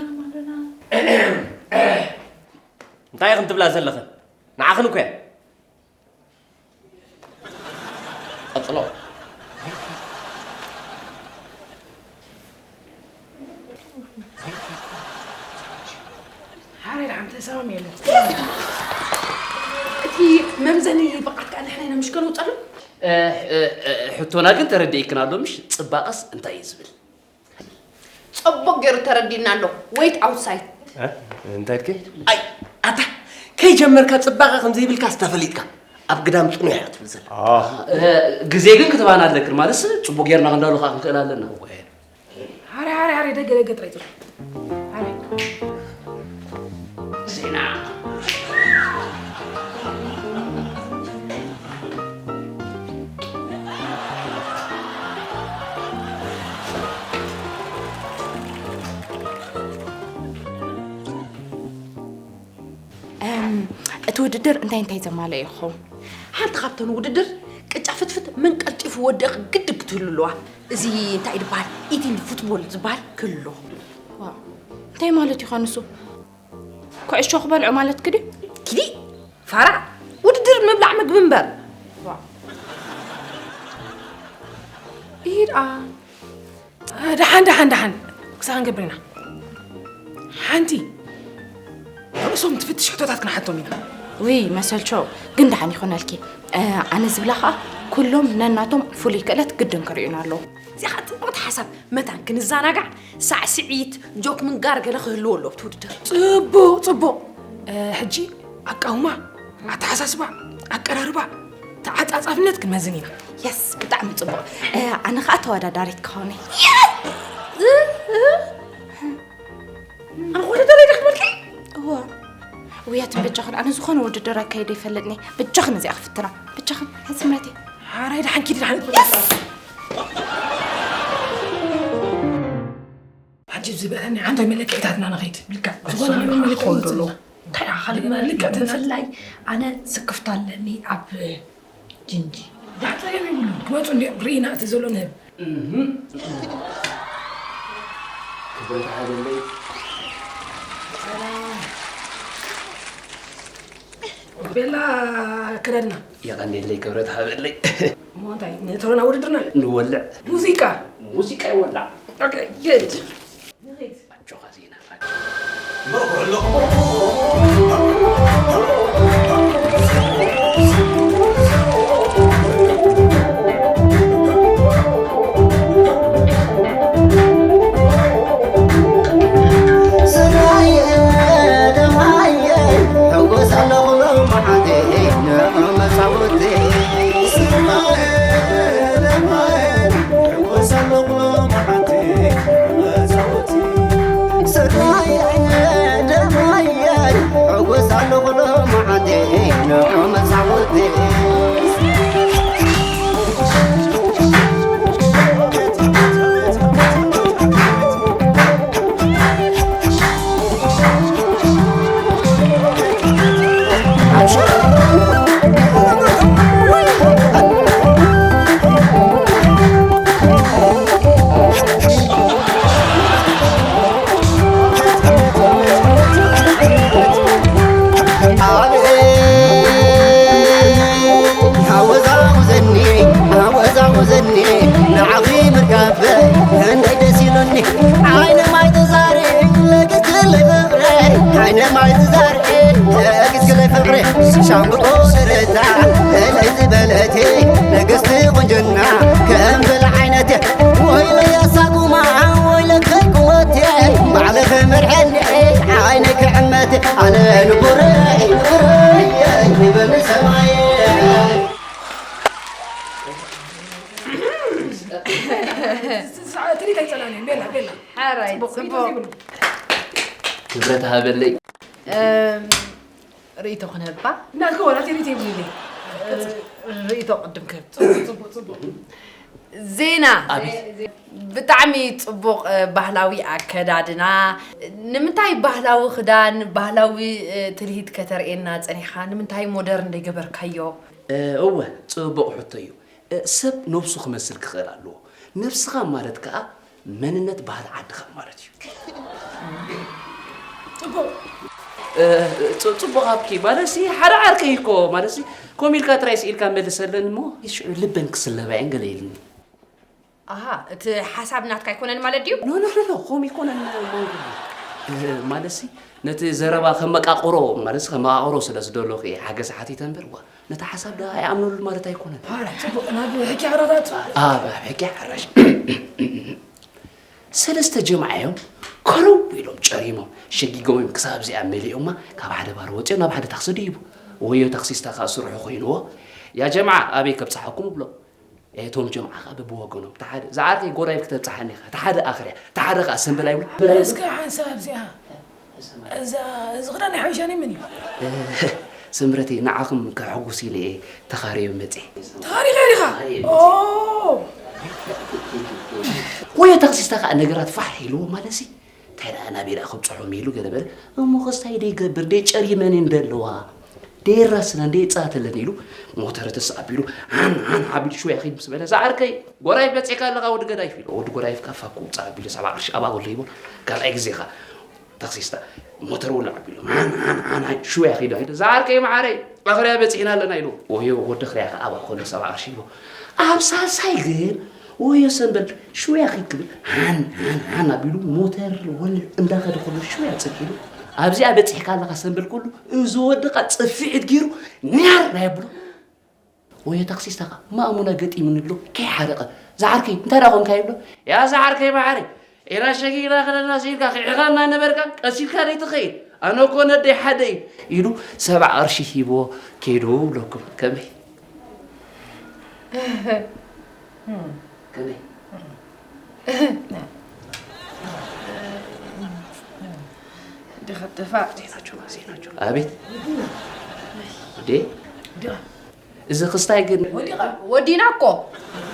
እንታይ ኢኽን ትብላ ዘለኽን? ንዓኽን እኮ እየ። ቀጽሎ። ሓሬር ሓንቲ ሰላም የለን። እቲ መምዘኒ ብቕዓት ከኣ ንሕና ኢና ምሽ ከነውጸሉ? እ፣ እ፣ እ፣ ሕቶና ግን ተረዲእክን ኣሎ ምሽ? ጽባቐስ እንታይ እዩ ዝብል? ጽቡቕ ገይሩ ተረዲእና ኣሎ። Wait outside። እ? እንታይ ኢልኪ? ኣይ፣ ኣታ ከይጀመርካ ጽባቐ ከም ዘይብልካ ዝተፈሊጥካ ኣብ ግዳም ጽኑሕ እያ ትብል ዘላ። እ፣ ግዜ ግን ክትባና ኣለክን ማለትስ ጽቡቕ ጌርና ክንዳሉ ከዓ ክንክእል ኣለና። ሃረ፣ ሃረ፣ ሃረ፣ ደገ፣ ደገ ጥራይ፣ ጥራይ። ሃረ። ዜና። እም፣ እቲ ውድድር እንታይ እንታይ ዘማልአ ይኸውን? ሓንቲ ካብተን ውድድር ቅጫ ፍትፍት መን ቀልጢፉ ወደቕ ግድብ ክትህሉ ኣለዋ። እዚ እንታይ ድበሃል? ኢቲንግ ፉትቦል ዝበሃል ክህሉ ኣለዎ። ዋው፣ እንታይ ማለት እዩ ኸ ንሱ? ኩዕሾ ክበልዑ ማለት ክዲ? ኪዲ? ፋራ? ውድድር ምብላዕ ምግቢ እምበር። ዋው። ኢድ ኣ ደሓን፣ ደሓን፣ ደሓን። ክሳብ ክንገብር ኢና። ሓንቲ ርእሶም ትፍትሽ ሕቶታት ክንሓቶም ኢና። ውይ፣ መሰልቸው፣ ግን ደሓን ይኹነልኪ። እ፣ ኣነ ዝብላ ኸኣ፣ ኩሎም ነናቶም ፍሉይ ክእለት ግድን ክርእዩና ኣለዎም። እዚኣ ኸኣ ጽብቕቲ ሓሳብ። መታን ክንዘናጋዕ፣ ሳዕስዒት፣ ጆክ ምንጋር ገለ ክህልዎ ኣለዎ ኣብቲ ውድድር። ጽቡቕ፣ ጽቡቕ። እ፣ ሕጂ ኣቃውማ፣ ኣተሓሳስባ፣ ኣቀራርባ፣ ተዓጻጻፍነት ክንመዝን ኢና። የስ፣ ብጣዕሚ ጽቡቕ። እ፣ ኣነ ኸኣ ተወዳዳሪት ክኸውን እየ። የስ! እ፣ እ። ኣነ ክወዳደር እየ ክብለኪ? እዋ። ውያትን በጃኽን፣ ኣነ ዝኾነ ውድድር ኣካይደ ይፈልጥኒ። በጃኽን እዚኣ ክፍትና። በጃኽን፣ ሕስመቴ። ሓራይ ደሓን ኪዲ ደሓን። የስ! ሕጂ ኣብዚ በለኒ፣ ዓንታዊ መለክዒታትና ንኸይድ። ልክዕ። ዝኾነ እሱ መለክዒ ክኸውን ይወፅእ ኣለዎ። ኣሎ። እንታይ ደኣ፣ ካልእ መለክዒ ልክዕ፣ ተንፈ-፣ ብፍላይ ኣነ ስክፍታ ኣለኒ ኣብ ጅንጂ። ዳሕፀ የብሉን። ክመፁ እንዲኦም ርኢና እቲ ዘሎ ንህብ። እህ። ክብረት ሃበለይ። ሰላም። ቤላ ኣከዳድና። የቐንየለይ፣ ክብረት ሃበለይ። እሞ እንታይ፣ ንእተወና ውድድርና? ንወልዕ። ሙዚቃ? ሙዚቃ ይወላዕ። ኦኬ፣ ግድ። ኣወዛውዘኒ ኣወዛውዘኒ ንዓኺ ምርካበይ እንዴት ደስ ኢሉኒ። ዓይነ ማይ ተዛሪ ለግስለይ ፍቕረይ ዓይነ ማይ ተዛሪ ለግስለይ ፍቕረይ ሻምብቆ ደረታ ለለይ ዝበለቲ ንግስቲ ቁንጅና ከም በል ዓይነቴ ወይለይ ኣሳጉማ ወይለይ ከይቁመቴ ባዕለይ ክምርሐኒ ዓይነ ክዕመቴ ኣነ ንቡረይ ንቡረይ ይበል ሰማይ። ትርኢት ኣይጸላእን እዩ። ቤላ፣ ቤላ። ሓራይ፣ ጽቡቕ፣ ጽቡቕ። ሪኢቶ ዘይብሉ። ክብረት ሃበለይ። እም፣ ርእይቶ ክንህባ? ናትካ ዋላ እቲ ርእይቶ የብሉን። እ፣ ርእይቶ ቅድም ክህብ። ጽቡቕ፣ ጽቡቕ፣ ጽቡቕ። ዜና። ኣቤት። ብጣዕሚ ጽቡቕ፣ እ፣ ባህላዊ ኣከዳድና። ንምንታይ ባህላዊ ክዳን፣ ባህላዊ፣ እ፣ ትልሂት ከተርእየና ጸኒሕካ? ንምንታይ ሞደርን ዘይገበርካዮ? እ፣ እወ፣ ጽቡቕ ሕቶ እዩ። እ፣ ሰብ ነብሱ ክመስል ክኽእል ኣለዎ። ነብስኻ ማለት ከኣ መንነት ባህሊ ዓድኻ ማለት እዩ። ጽቡቕ። እ፣ ጽ-፣ ጽቡቕ ሃብኪ። ማለትሲ ሓደ ዓርከይ እኮ፣ ማለትሲ ከምኡ ኢልካ ጥራይ ስኢልካ መልሰለን እሞ፣ ሽዑ ልበን ክስለባ እየን ገለ ኢልኒ። ኣሃ፣ እቲ ሓሳብ ናትካ ኣይኮነን ማለት ድዩ? ኖ፣ ኖ፣ ኖ፣ ኖ፣ ከምኡ ኣይኮነን ማንጎ። እ፣ ማለትሲ ነቲ ዘረባ ከመቃቕሮ፣ ማለትሲ ከመቃቕሮ ስለ ዝደለኹ እየ ሓገዝ ሓቲተ እምበር፣ ዋ፣ ነቲ ሓሳብ ደኣ ኣይኣምነሉ ማለት ኣይኮነን። ኣረ፣ ጽቡቕ፣ ናብ ሕጊ ሓራራት። ኣብ፣ ኣብ ሕጊ ሓራሽ። ሰለስተ ጀምዓ እዮም ከረው ኢሎም ጨሪሞም፣ ሸጊጎም እዮም ክሳብ እዚኣ መሊኦማ፣ ካብ ሓደ ባር ወጺኦም ናብ ሓደ ታክሲ ድይቡ። ወዮ ታክሲስታ ከኣ ስርሑ ኮይንዎ፣ "ያ ጀምዓ፣ ኣበይ ከብጽሓኩም?" እብሎም። እቶም ጀምዓ ከኣ በብወገኖም፣ "እታ ሓደ፣ ዝዓርከይ ጎራይፍ ክተብጽሓኒ ኢኻ፣ እታ ሓደ ኣኽርያ፣ እታ ሓደ ከኣ ሰምበል ኣይብሉ?" እስከ ሓንሳብ እዚኣ፣ እዛ፣ እዚ ክዳን ናይ ሓበሻ ናይ መን እዩ? ስምረተይ፣ ንዓኹም ከሐጉስ ኢለ እየ ተኻርየ መጺኤ። ተኻሪኻ ዲኻ? ኦ! ወዮ ታክሲስታ ከኣ ነገራት ፋሕ ኢልዎ ማለትሲ፣ እንታይ ደኣ ናበይ ደኣ ከብጽሖም ኢሉ ገለ በለ። እሞ ኸስታይ ደይገብር፣ ደይጨሪመን እንደለዋ፣ ደይራስነን፣ ደይጻተለን ኢሉ ሞተር ተስ ኣቢሉ ሃን ሃን ኣቢሉ ሽው ያኺድ ምስ በለ፣ "ዝዓርከይ፣ ጎራይፍ በጺሕካ ኣለኻ ወዲ ገዳይፍ" ኢሉ። ወዲ ጎራይፍ ከኣ ፋኩ ውጻእ ኣቢሉ ሰብዓ ቅርሺ ኣብኣ ከሎ ሂቦ፣ ካልኣይ ግዜ ከኣ ታክሲስታ ሞተር ወላዕ ኣቢሉ፣ "ሃን፣ ሃን፣ ሃን፣ ሃን፣ ሽውያ ኺዱ፣ ኺዱ፣ ዝዓርከይ መዓረይ፣ ኣኽርያ በጺሕና ኣለና" ኢሉ። ወዮ ወዲ ኣኽርያ ከኣ ኣብኣ ከሎ ሰብዓ ቅርሺ ሂቦ። ኣብ ሳልሳይ ግን፣ ወዮ ሰምበል ሽውያ ኺድ ክብል፣ ሃን፣ ሃን፣ ሃን ኣቢሉ ሞተር ወልዕ እንዳኸደ ከሎ ሽውያ ጽግ ኢሉ። ኣብዚኣ በጺሕካ ኣለኻ ሰምበል ከሉ፣ እዚ ወዲ ኸኣ ጽፍዒት ገይሩ፣ ኒያር ናይ ኣብሎ። ወዮ ታክሲስታ ኸኣ ማእሙና ገጢሙኒ ኣሎ፣ ከይሓረቐ፣ "ዝዓርከይ፣ እንታይ ደኣ ኾንካ?" ይብሎ። "ያ ዝዓርከይ መዓረይ፣ ዒላ ሸጊግና ከለና ስኢልካ፣ ኺዕኻና ነበርካ፣ ቀሲልካ ደይትኸይድ፣ ኣነ እኮ ነደይ ሓደ እዩ" ኢሉ ሰብዓ ቅርሺ ሂብዎ ከይዱ እብለኩም። ከመይ? ከመይ? ድኻ ተፋ- ዜናቸው፣ ዜናቸው። ኣቤት። እንዴ? ድኻ። እዚ ክስታይ ግን ወዲና እኮ።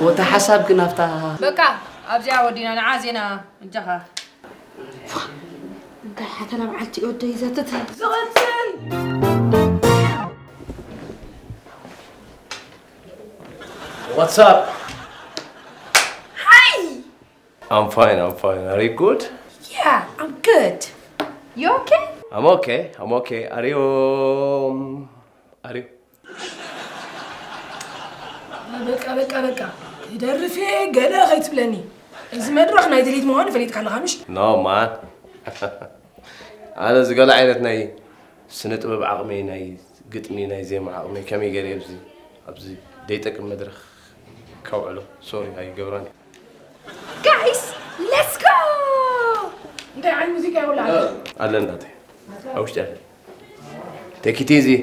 ወታ ሓሳብ ግን ኣብታ በቃ ኣብዚኣ ወዲና፣ ንዓ ዜና እጃኻ። እንታይ ሓተላ መዓልቲ ወደይ ዘትት። ዝቕጽል። What's up? Hi! I'm fine, I'm fine. Are you good? Yeah, I'm good. You okay? I'm okay, I'm okay. Are you, um, are you? በቃ፣ በቃ፣ በቃ። ትደርፍ እየ፣ ገለ ከይትብለኒ። እዚ መድረኽ ናይ ድሌት ምዃኑ ፈሊጥካ ኣለኻ፣ ምሽ? No, man. ኣነ እዚ ገለ ዓይነት ናይ ስነ ጥበብ ዓቕመይ፣ ናይ ግጥሚ፣ ናይ ዜማ ዓቕመይ ከመይ ገይረ ኣብዚ ኣብዚ ዘይጠቅም መድረኽ ከውዕሎ? ሶሪ ኣይገብራን። Guys, let's go! እንታይ ዓይነት ሙዚቃ ይውላል? ኣለ እናተይ ኣብ ውሽጢ ኣለ። Take it easy.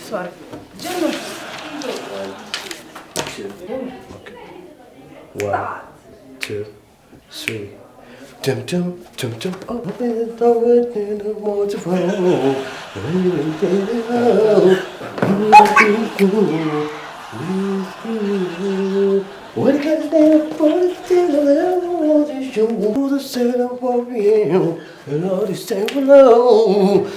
Sorry. ጀምር። One, two, three. Dum dum dum dum. Oh, it's always in the waterfall. What can I put it in the water? Show the sail for you. Lord, you say hello.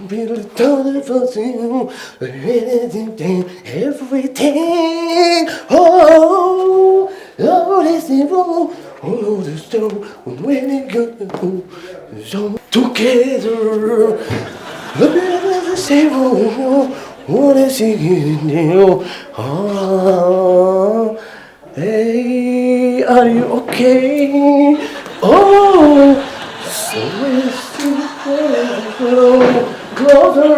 Be the daughter for you. Everything, everything. Oh, Lord, is evil. All the stone, when it go. So together. Look at the same. What is he in you? Ah. Hey, are you okay? Oh, so it's too closer.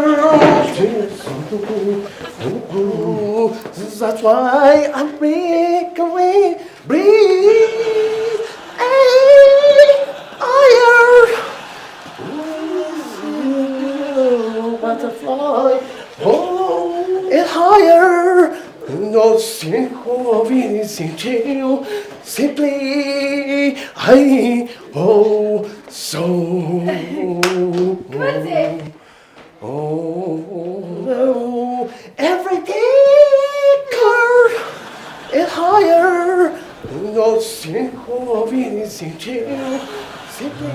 That's why I'm break away, breathe, hey, higher. Butterfly, oh, it's higher. No single anything to simply, I, oh, so. Oh, everything is higher. No single anything to simply.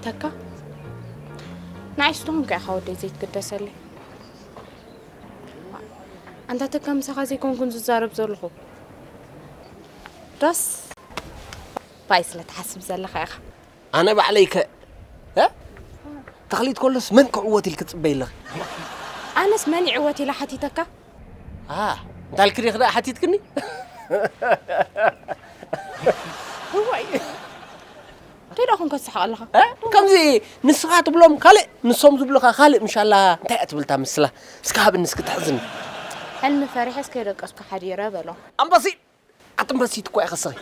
ተካ ንዓይ ስትኾንካ ኢኻ ወደይ ዘይትግደሰለይ። ኣንታ ተካ ምሳኻ ዘይኮንኩን ዝዛረብ ዘለኹ ዳስ ባይ ስለ ትሓስብ ዘለኻ ኢኻ። ኣነ ባዕለይ ከ እ? ተኽሊት ከሎስ መን ክዕወት ኢልኪ ትጽበይ ኣለኺ? ኣነስ መን ይዕወት ኢለ ሓቲተካ? ኣ እንታይ ኢልኪ ዲኺ ደኣ ሓቲትክኒ? እዋይ እንታይ ደኣ ኹን ከስሓቕ ኣለኻ? እ? ከምዚ ንስኻ ትብሎም ካልእ ንሶም ዝብሉኻ ካልእ ምሻላ እንታይ እያ ትብል እታ ምስላ? እስኪ ሃብኒ እስኪ ተሕዝኒ። ሕልሚ ፈሪሐስ ከይደቀስኩ ሓዲረ በሎ። ኣምባሲ ኣትንበሲት እኮ ኢኻ ስኺ።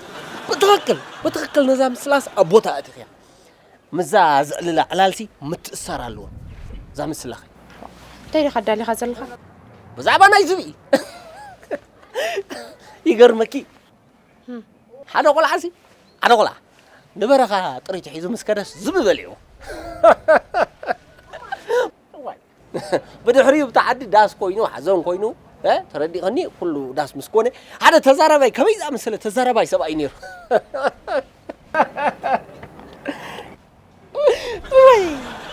ብትኽክል ብትኽክል ነዛ ምስላስ ኣብ ቦታ ኣእቲኽያ። ምስዛ ዘዕልላ ዕላልሲ ምትእስሳር ኣለዋ እዛ ምስላኺ። እንታይ ዲኻ ኣዳሊኻ ዘለኻ? ብዛዕባ ናይ ዝብኢ። ይገርመኪ ሓደ ቆልዓሲ ሓደ ቆልዓ ንበረኻ ጥሪቱ ሒዙ ምስ ከደስ ዝብኢ በሊዕዎ። ብድሕሪኡ ብቲ ዓዲ ዳስ ኮይኑ ሓዘን ኮይኑ ተረዲእኽኒ ኩሉ ዳስ ምስ ኮነ ሓደ ተዛራባይ ከመይ ዝኣመሰለ ተዛራባይ ሰብኣይ ነይሩ ወይ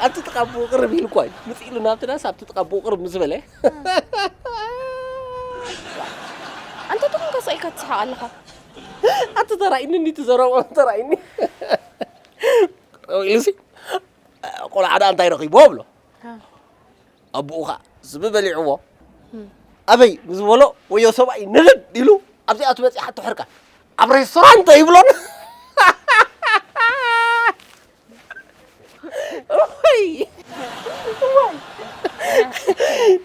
ኣብቲ ጥቓ ብኡ ቅርብ ኢሉ እኳ እዩ ምፅ ኢሉ ናብቲ ዳስ ኣብቲ ጥቓ ብኡ ቅርብ ምስ በለ ኣንተ ትኹን ከስቕ ኢልካ ትስሓቕ ኣለኻ ኣቲ ተራኢኒ እንዲ ትዘረቦ ተራኢኒ ኢሉሲ ቆልዓ ደኣ እንታይ ረኺብዎ ብሎ ኣቦኡ ኸዓ ዝቢ በሊዕዎ ኣበይ ምስ በሎ ወዮ ሰብኣይ ንድድ ኢሉ ኣብዚኣ ትበፂሓቶ ሕርቃ ኣብ ሬስቶራንት ኣይብሎን ወይ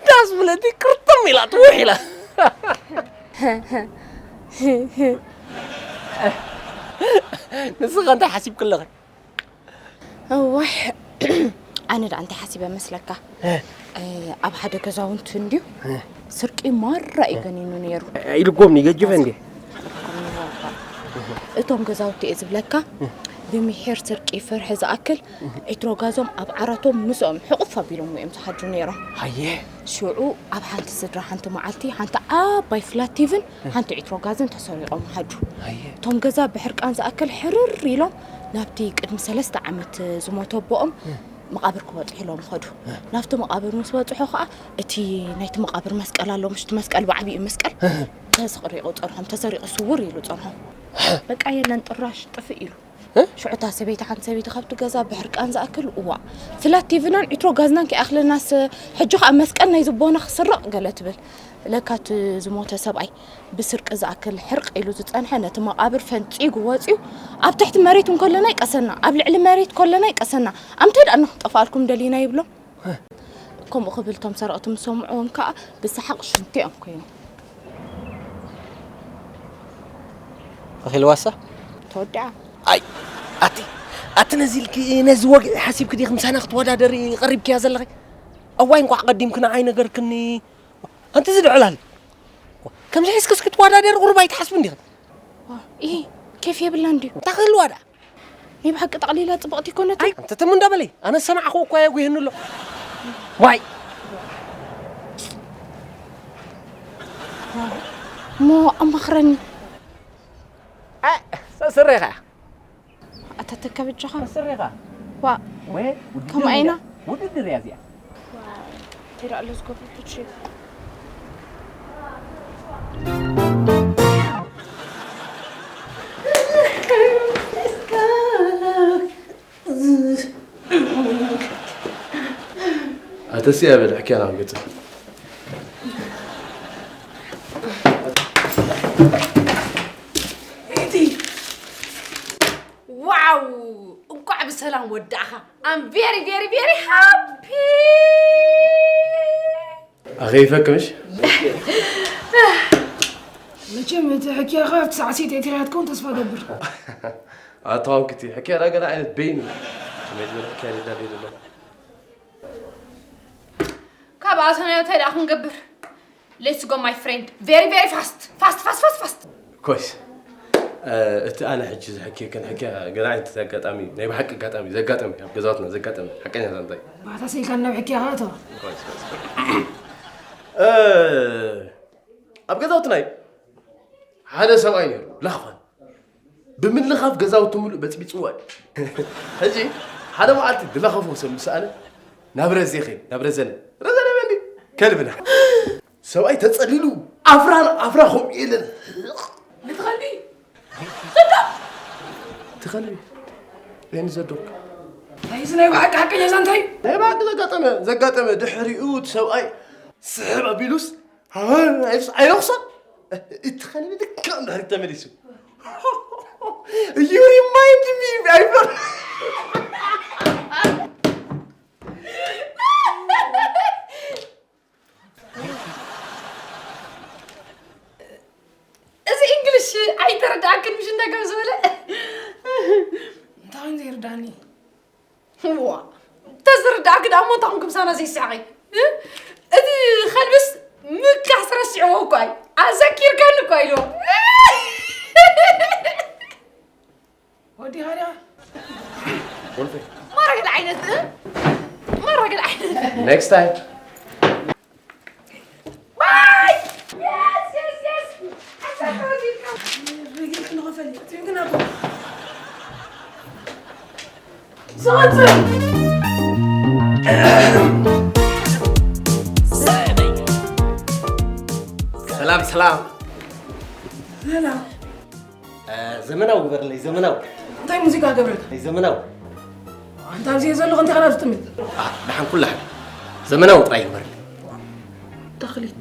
ዳስ ብለቲ ክርጥም ኢላ ትውሕ ኢላ ንስኻ እንታይ ሓሲብኪ ኣለኺ እዋይ ኣነ ደኣ እንታይ ሓሲበ መስለካ ኣብ ሓደ ገዛውንቲ እንድዩ ስርቂ ማራ እዩ ገኒኑ ነይሩ። ይድጎምኒ ይገጅፈ እንዴ? እቶም ገዛውቲ እየ ዝብለካ ብምሒር ስርቂ ፍርሒ ዝኣክል ዒትሮ ጋዞም ኣብ ዓራቶም ምስኦም ሕቑፍ ኣቢሎሞ እዮም ዝሓድሩ ነይሮም። ኣየ ሽዑ ኣብ ሓንቲ ስድራ ሓንቲ መዓልቲ ሓንቲ ዓባይ ፍላት ቲቭን ሓንቲ ዒትሮ ጋዝን ተሰሪቖም ሓድሩ። ኣየ እቶም ገዛ ብሕርቃን ዝኣክል ሕርር ኢሎም ናብቲ ቅድሚ ሰለስተ ዓመት ዝሞተ ኣቦኦም መቓብር ክበጽሑ ኢሎም ኸዱ። ናብቲ መቓብር ምስ በጽሑ ኸዓ እቲ ናይቲ መቓብር መስቀል ኣሎ፣ ምሽቲ መስቀል፣ ብዓቢኡ መስቀል ተስቕሪቑ ጸንሖም፣ ተሰሪቑ ስውር ኢሉ ጸንሖም። በቃ የለን ጥራሽ ጥፍእ ኢሉ። ሽዑ እታ ሰበይቲ፣ ሓንቲ ሰበይቲ ካብቲ ገዛ ብሕርቃን ዝኣክል፣ እዋ፣ ፍላት ቲቪናን ዒትሮ ጋዝናን ከይኣኽለናስ፣ ሕጂ ኸዓ መስቀል ናይ ዝቦና ክስረቕ ገለ ትብል። ለካ እቲ ዝሞተ ሰብኣይ ብስርቂ ዝኣክል ሕርቅ ኢሉ ዝጸንሐ ነቲ መቓብር ፈንጺጉ ወጺኡ፣ ኣብ ትሕቲ መሬት እንከለና ይቀሰና፣ ኣብ ልዕሊ መሬት ከለና ይቀሰና። ኣምተ ደኣ ንኽጠፍኣልኩም ደሊና ይብሎም። ከምኡ ክብል እቶም ሰረቕቲ ምስ ሰምዕዎም ከኣ ብሰሓቕ ሽንቲ እዮም ኮይኖም። ረኺልዋሳ? ተወዲዓ። ኣይ ኣቲ ኣቲ ነዚ ኢልኪ ነዚ ወግዒ ሓሲብኪ ዲኺ ምሳና ክትወዳደሪ ቀሪብክያ ዘለኺ? እዋይ እንኳዕ ቀዲምኪ ንዓይ ነገርክኒ። ኣንቲ ዝድዕላል ከምዚ ሒዝኪ እስኪ ትወዳደሪ ቁሩብ ኣይትሓስብን ዲኺ? ኢ ኬፍ የብላን ድዩ? እንታይ ክህልዋ ደኣ? ናይ ብሓቂ ጠቕሊላ ጽብቕቲ ይኮነት። ኣይ ኣንተ ተሙ እንዳበለይ ኣነ ዝሰማዕኹ እኳ የጉህኒ ኣሎ። ዋይ እሞ ኣማኽረኒ። ሰስሬኻ ኣታ ተከብጃኻ ሰስሬኻ ዋ ወይ ከምኡ ኣይና ውድድር እያ እዚኣ። እንታይ ደኣ ኣሎ ዝገብሮ ሕጂ? ኣተስያ በል ሕክያ ናብ ገጽ። ዋው እንኳዕ ብሰላም ወዳእኻ። I'm very very very happy። ኣኸይፈክምሽ መቸም እቲ ሕክያኻ ኣብቲ ሳዕሲት ኤትርያ ትከውን ተስፋ ገብር። ኣተዋውክቲ ሕክያ ዳ ገለ ዓይነት በይኑ ከመይ ዝበለ ሕክያ ደዳ ደሎ ካብ ኣሰናዮ እንታይ ደኣ ክንገብር? Let's go my friend. Very very fast. Fast fast fast fast. ኮይስ እቲ ኣነ ሕጂ ዝሕክየክን ሕክያ ገለ ዓይነት ኣጋጣሚ ናይ ብሓቂ ኣጋጣሚ ዘጋጠመ ኣብ ገዛውትና ዘጋጠመ ሓቀኛ ዛንታ እዩ። ባታ ስኢልካ ናብ ሕክያ ኸእቶ። ኣብ ገዛውትና እዩ ሓደ ሰብኣይ ነይሩ ላኽፋን ብምልኻፍ ገዛውቲ ሙሉእ በፅቢፅዎ እዩ። ሕጂ ሓደ መዓልቲ ዝለኸፎ ሰብ ምስ ሰኣነ ናብ ረዜ ኸይዱ ናብ ረዘነ ረዘነ መን ድዩ ከልብና ሰብኣይ ተጸሊሉ ኣፍራ ንኣፍራ ከምኡ ኢለን ንትኸልቢ ትኸልቢ ሬኒ ዘዶክ እዚ ናይ ብሓቂ ሓቀኛ ዛንታ እዩ ናይ ብሓቂ ዘጋጠመ ዘጋጠመ ድሕሪኡ እቲ ሰብኣይ ስሕብ ኣቢሉስ ኣይስ ኣይረኽሶን እቲ ኸልቢ ልክዕ ንድሕሪት ተመሊሱ You remind me ኣይብሎን እዚ እንግሊሽ ኣይተረዳእክን ምሽ እንታይ ከም ዝበለ እንታይ ዘይርዳኒ ዋ ተዝርዳእክ ዳ እሞ እንታይ ክምሳና ዘይሳቂ እቲ ከልብስ ምካስ ረሲዕዎ እኳ እዩ ኣዘኪርካኒ እኳ ኢልዎ ወዲኻ ዲኻ ማራ ገለ ዓይነት ማራ ገለ ዓይነት Next time. ሰላም ሰላም ዘመናዊ ግበርለይ ዘመናዊ እንታይ ሙዚቃ ገብረልካ ዘመናዊ ኣንታ ኣብዚ ዘለኹ እንታይ ከና ዝጥምት ደሓን ኩላ ሓደ ዘመናዊ ጥራይ ግበርለይ ተኽሊት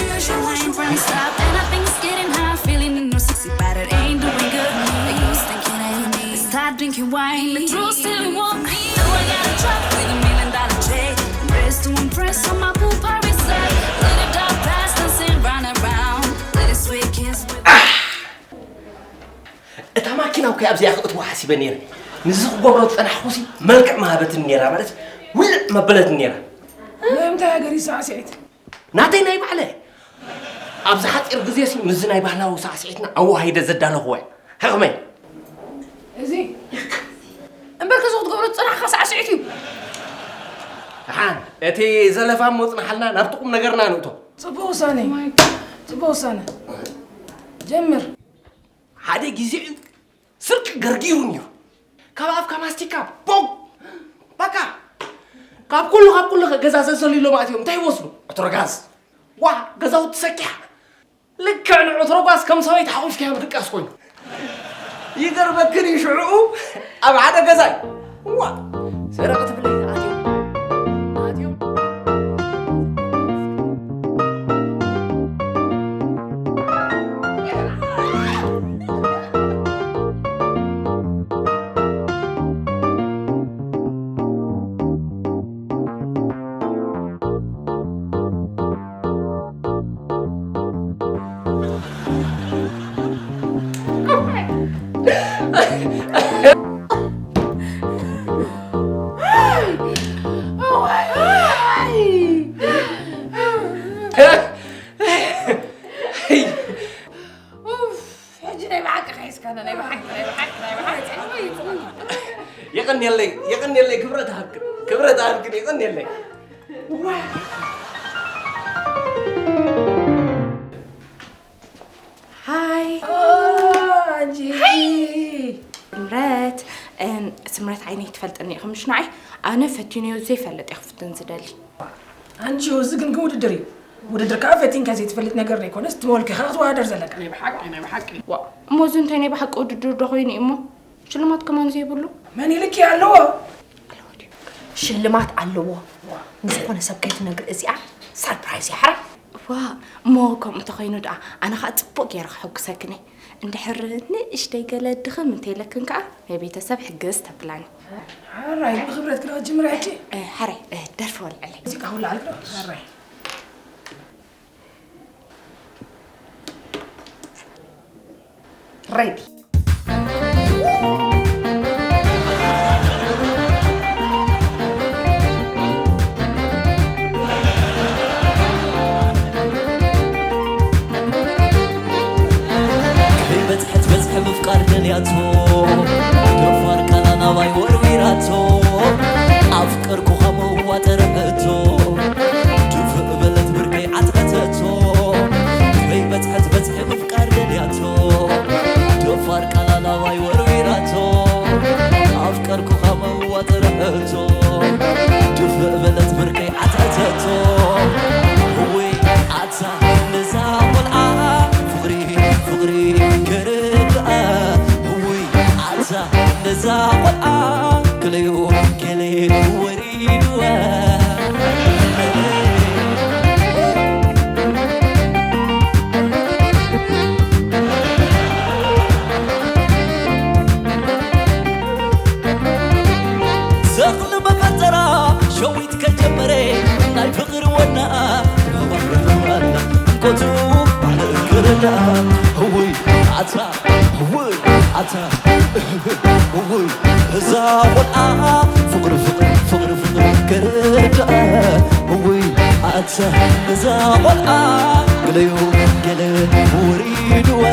Stop and I think it's getting high, feeling no sexy, but it ain't doing good. Drinking wine, the truth still won't be. Though I got a truck with a million dollar check. Dressed to impress on my pool pirate side. Let a dark past and send round and round. Let a sweet kiss with እታ ማኪና እኮ ኣብዚኣ ክእትዋ ሓሲበ ነይረ። ንዚ ክገብሮ ዝጸናሕኩሲ መልክዕ ምሃበትኒ ነይራ፣ ማለት ውልዕ መበለትኒ ነይራ። ናይ ምንታይ ሃገር እዩ ሳዕስዒት? ናተይ ናይ ባዕለ። ኣብዚ ሓጺር ግዜሲ ምስዚ ናይ ባህላዊ ሳዕስዒትና ኣወሃሂደ ዘዳለኹዎ እየ። ሕኽመይ። እዚ እምበር ከዚ ክትገብሮ ዝጸናሕካ ሳዕስዒት እዩ። ደሓን፣ እቲ ዘለፋ እሞ ጽናሓልና፣ ናብቲ ቁም ነገርና ንእቶ። ጽቡቕ ውሳነ። ጽቡቕ ውሳነ። ጀምር። ሓደ ግዜ እዩ ስርቂ ገርጊሩ ነይሩ። ካብ ኣፍካ ማስቲካ ቦው፣ በቃ፣ ካብ ኩሉ፣ ካብ ኩሉ ገዛ ዘዘሉ ኢሎም ኣትዮም እንታይ ይወስዱ? ዕትሮ ጋዝ። ዋ፣ ገዛውቲ ሰኪሓ። ልክዕ ንዕትሮ ጋዝ ከም ሰበይቲ ሓቑፍካያ ምድቃስ ኮይኑ። ይገርመክን እዩ ሽዑ ኣብ ሓደ ገዛ እዩ። ዋ፣ ሰረቕ ትብለይ ኣትዮም፣ ኣትዮም። ኡፍ፣ ሕጂ ናይ ብሓቂ ከሒስካና፣ ናይ ብሓቂ፣ ናይ ብሓቂ፣ ናይ ብሓቂ። የቐንየለይ፣ የቐንየለይ፣ ክብረት ሃብክን፣ ክብረት ሃብክን፣ የቐንየለይ። ሃይ። ኦ፣ ኣንቺ። ሃይ። ስምረት፣ እም፣ ስምረት ዓይነይ ትፈልጥኒ ኢኹም፣ ምሽ ንዓይ? ኣነ ፈቲነዮ ዘይፈልጥ እየ ክፍትን ዝደሊ። ኣንቺ፣ እዚ ግን፣ ግን ውድድር እዩ። ውድድር ከዓ ፈቲንካ ዘይትፈልጥ ነገር ዘይኮነስ፣ ትመልኪ ኢኻ ክትወዳደር ዘለካ። ናይ ብሓቂ፣ ናይ ብሓቂ። ዋ፣ እሞ እዚ እንታይ ናይ ብሓቂ ውድድር ዶ ኮይኑ እዩ እሞ? ሽልማት ከማን ዘይብሉ? መን ኢልኪ ኣለዎ? ሽልማት ኣለዎ። ንዝኾነ ሰብ ከይትነግሪ፣ እዚኣ ሰርፕራይዝ እያ፣ ሕራይ። ዋ፣ እሞ ከምኡ እንተኾይኑ ደኣ፣ ኣነ ኸኣ ጽቡቕ ገይረ ክሕጉሰክን እየ። እንድሕር ንእሽተይ ገለ ድኽም እንተኢለክን ከኣ፣ ናይ ቤተሰብ ሕግዝ ተብላኒ። ሕራይ፣ ብኽብረት ክዳውት ጅምሪ ሕጂ። እ፣ ሕራይ፣ እ፣ ደርፊ ወልዐለይ። ሙዚቃ ክውልዓልክ ዶ? ሕራይ። ሬዲ። ከይበጽሐት በጽሐ ምፍቃር ደልያቶ፣ ደፋር ቃላ ናባይ ወርዊራቶ፣ ኣፍቀርኩኻ መዋጠረ ሕቶ፣ ድፍእ በለት ብርከይ ዓትዐተቶ፣ ከይበጽሐት በጽሐ ምፍቃር ደልያቶ፣ ደፋር ቃላ ናባይ ወርዊራቶ፣ ኣፍቀርኩኻ መዋጠረ ሕቶ፣ ድፍእ በለት ብርከይ ዓትዐተቶ። እውይ ኣታ ነዛ ቆልዓ ፍቕሪ፣ ፍቕሪ ከረድኣ። እውይ ኣታ ነዛ ቆልዓ ገለዮ ገለ ወሪድዋ። ዘኽሊ መፈጠራ ሸዊት ከጀመረ ናይ ፍቕሪ ወና እንቆቱ ባለ ክርዳ። እውይ ኣታ፣ እውይ ኣታ፣ እውይ እዛ ቆልዓ ፍቕሪ፣ ፍቕሪ፣ ፍቕሪ፣ ፍቕሪ ክርዳ። እውይ ኣታ እዛ ቆልዓ ገለዮ ገለ ወሪድዋ።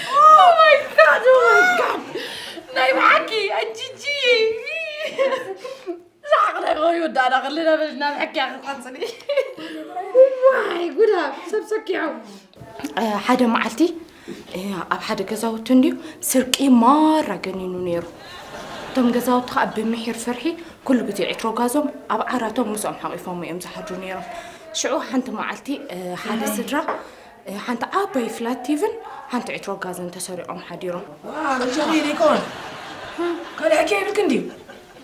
Oh my God, oh my God. ናይ ብሓቂ ኣጂጂ። ዝሓቕ ናይ ኾይ ወዳእና ከለና በልና ብሕክያ ክትቐጽሊ። ዋይ ጉዳ፣ ሰብ ሰኪዖም። እ፣ ሓደ መዓልቲ፣ ኣብ ሓደ ገዛውቲ እንድዩ ስርቂ ማራ ገኒኑ ነይሩ። እቶም ገዛውቲ ከዓ ብምሒር ፍርሒ ኩሉ ግዜ ዕትሮ ጋዞም ኣብ ዓራቶም ምስኦም ሓቒፎም እዮም ዝሓድሩ ነይሮም። ሽዑ ሓንቲ መዓልቲ ሓደ ስድራ ሓንቲ ዓባይ ፍላት ቲቭን ሓንቲ ዕትሮ ጋዝን ተሰሪቖም ሓዲሮም። ዋ፣ ረጃኺ ደይኮን። ካልእ ሕክያ ይብልክ እንድዩ?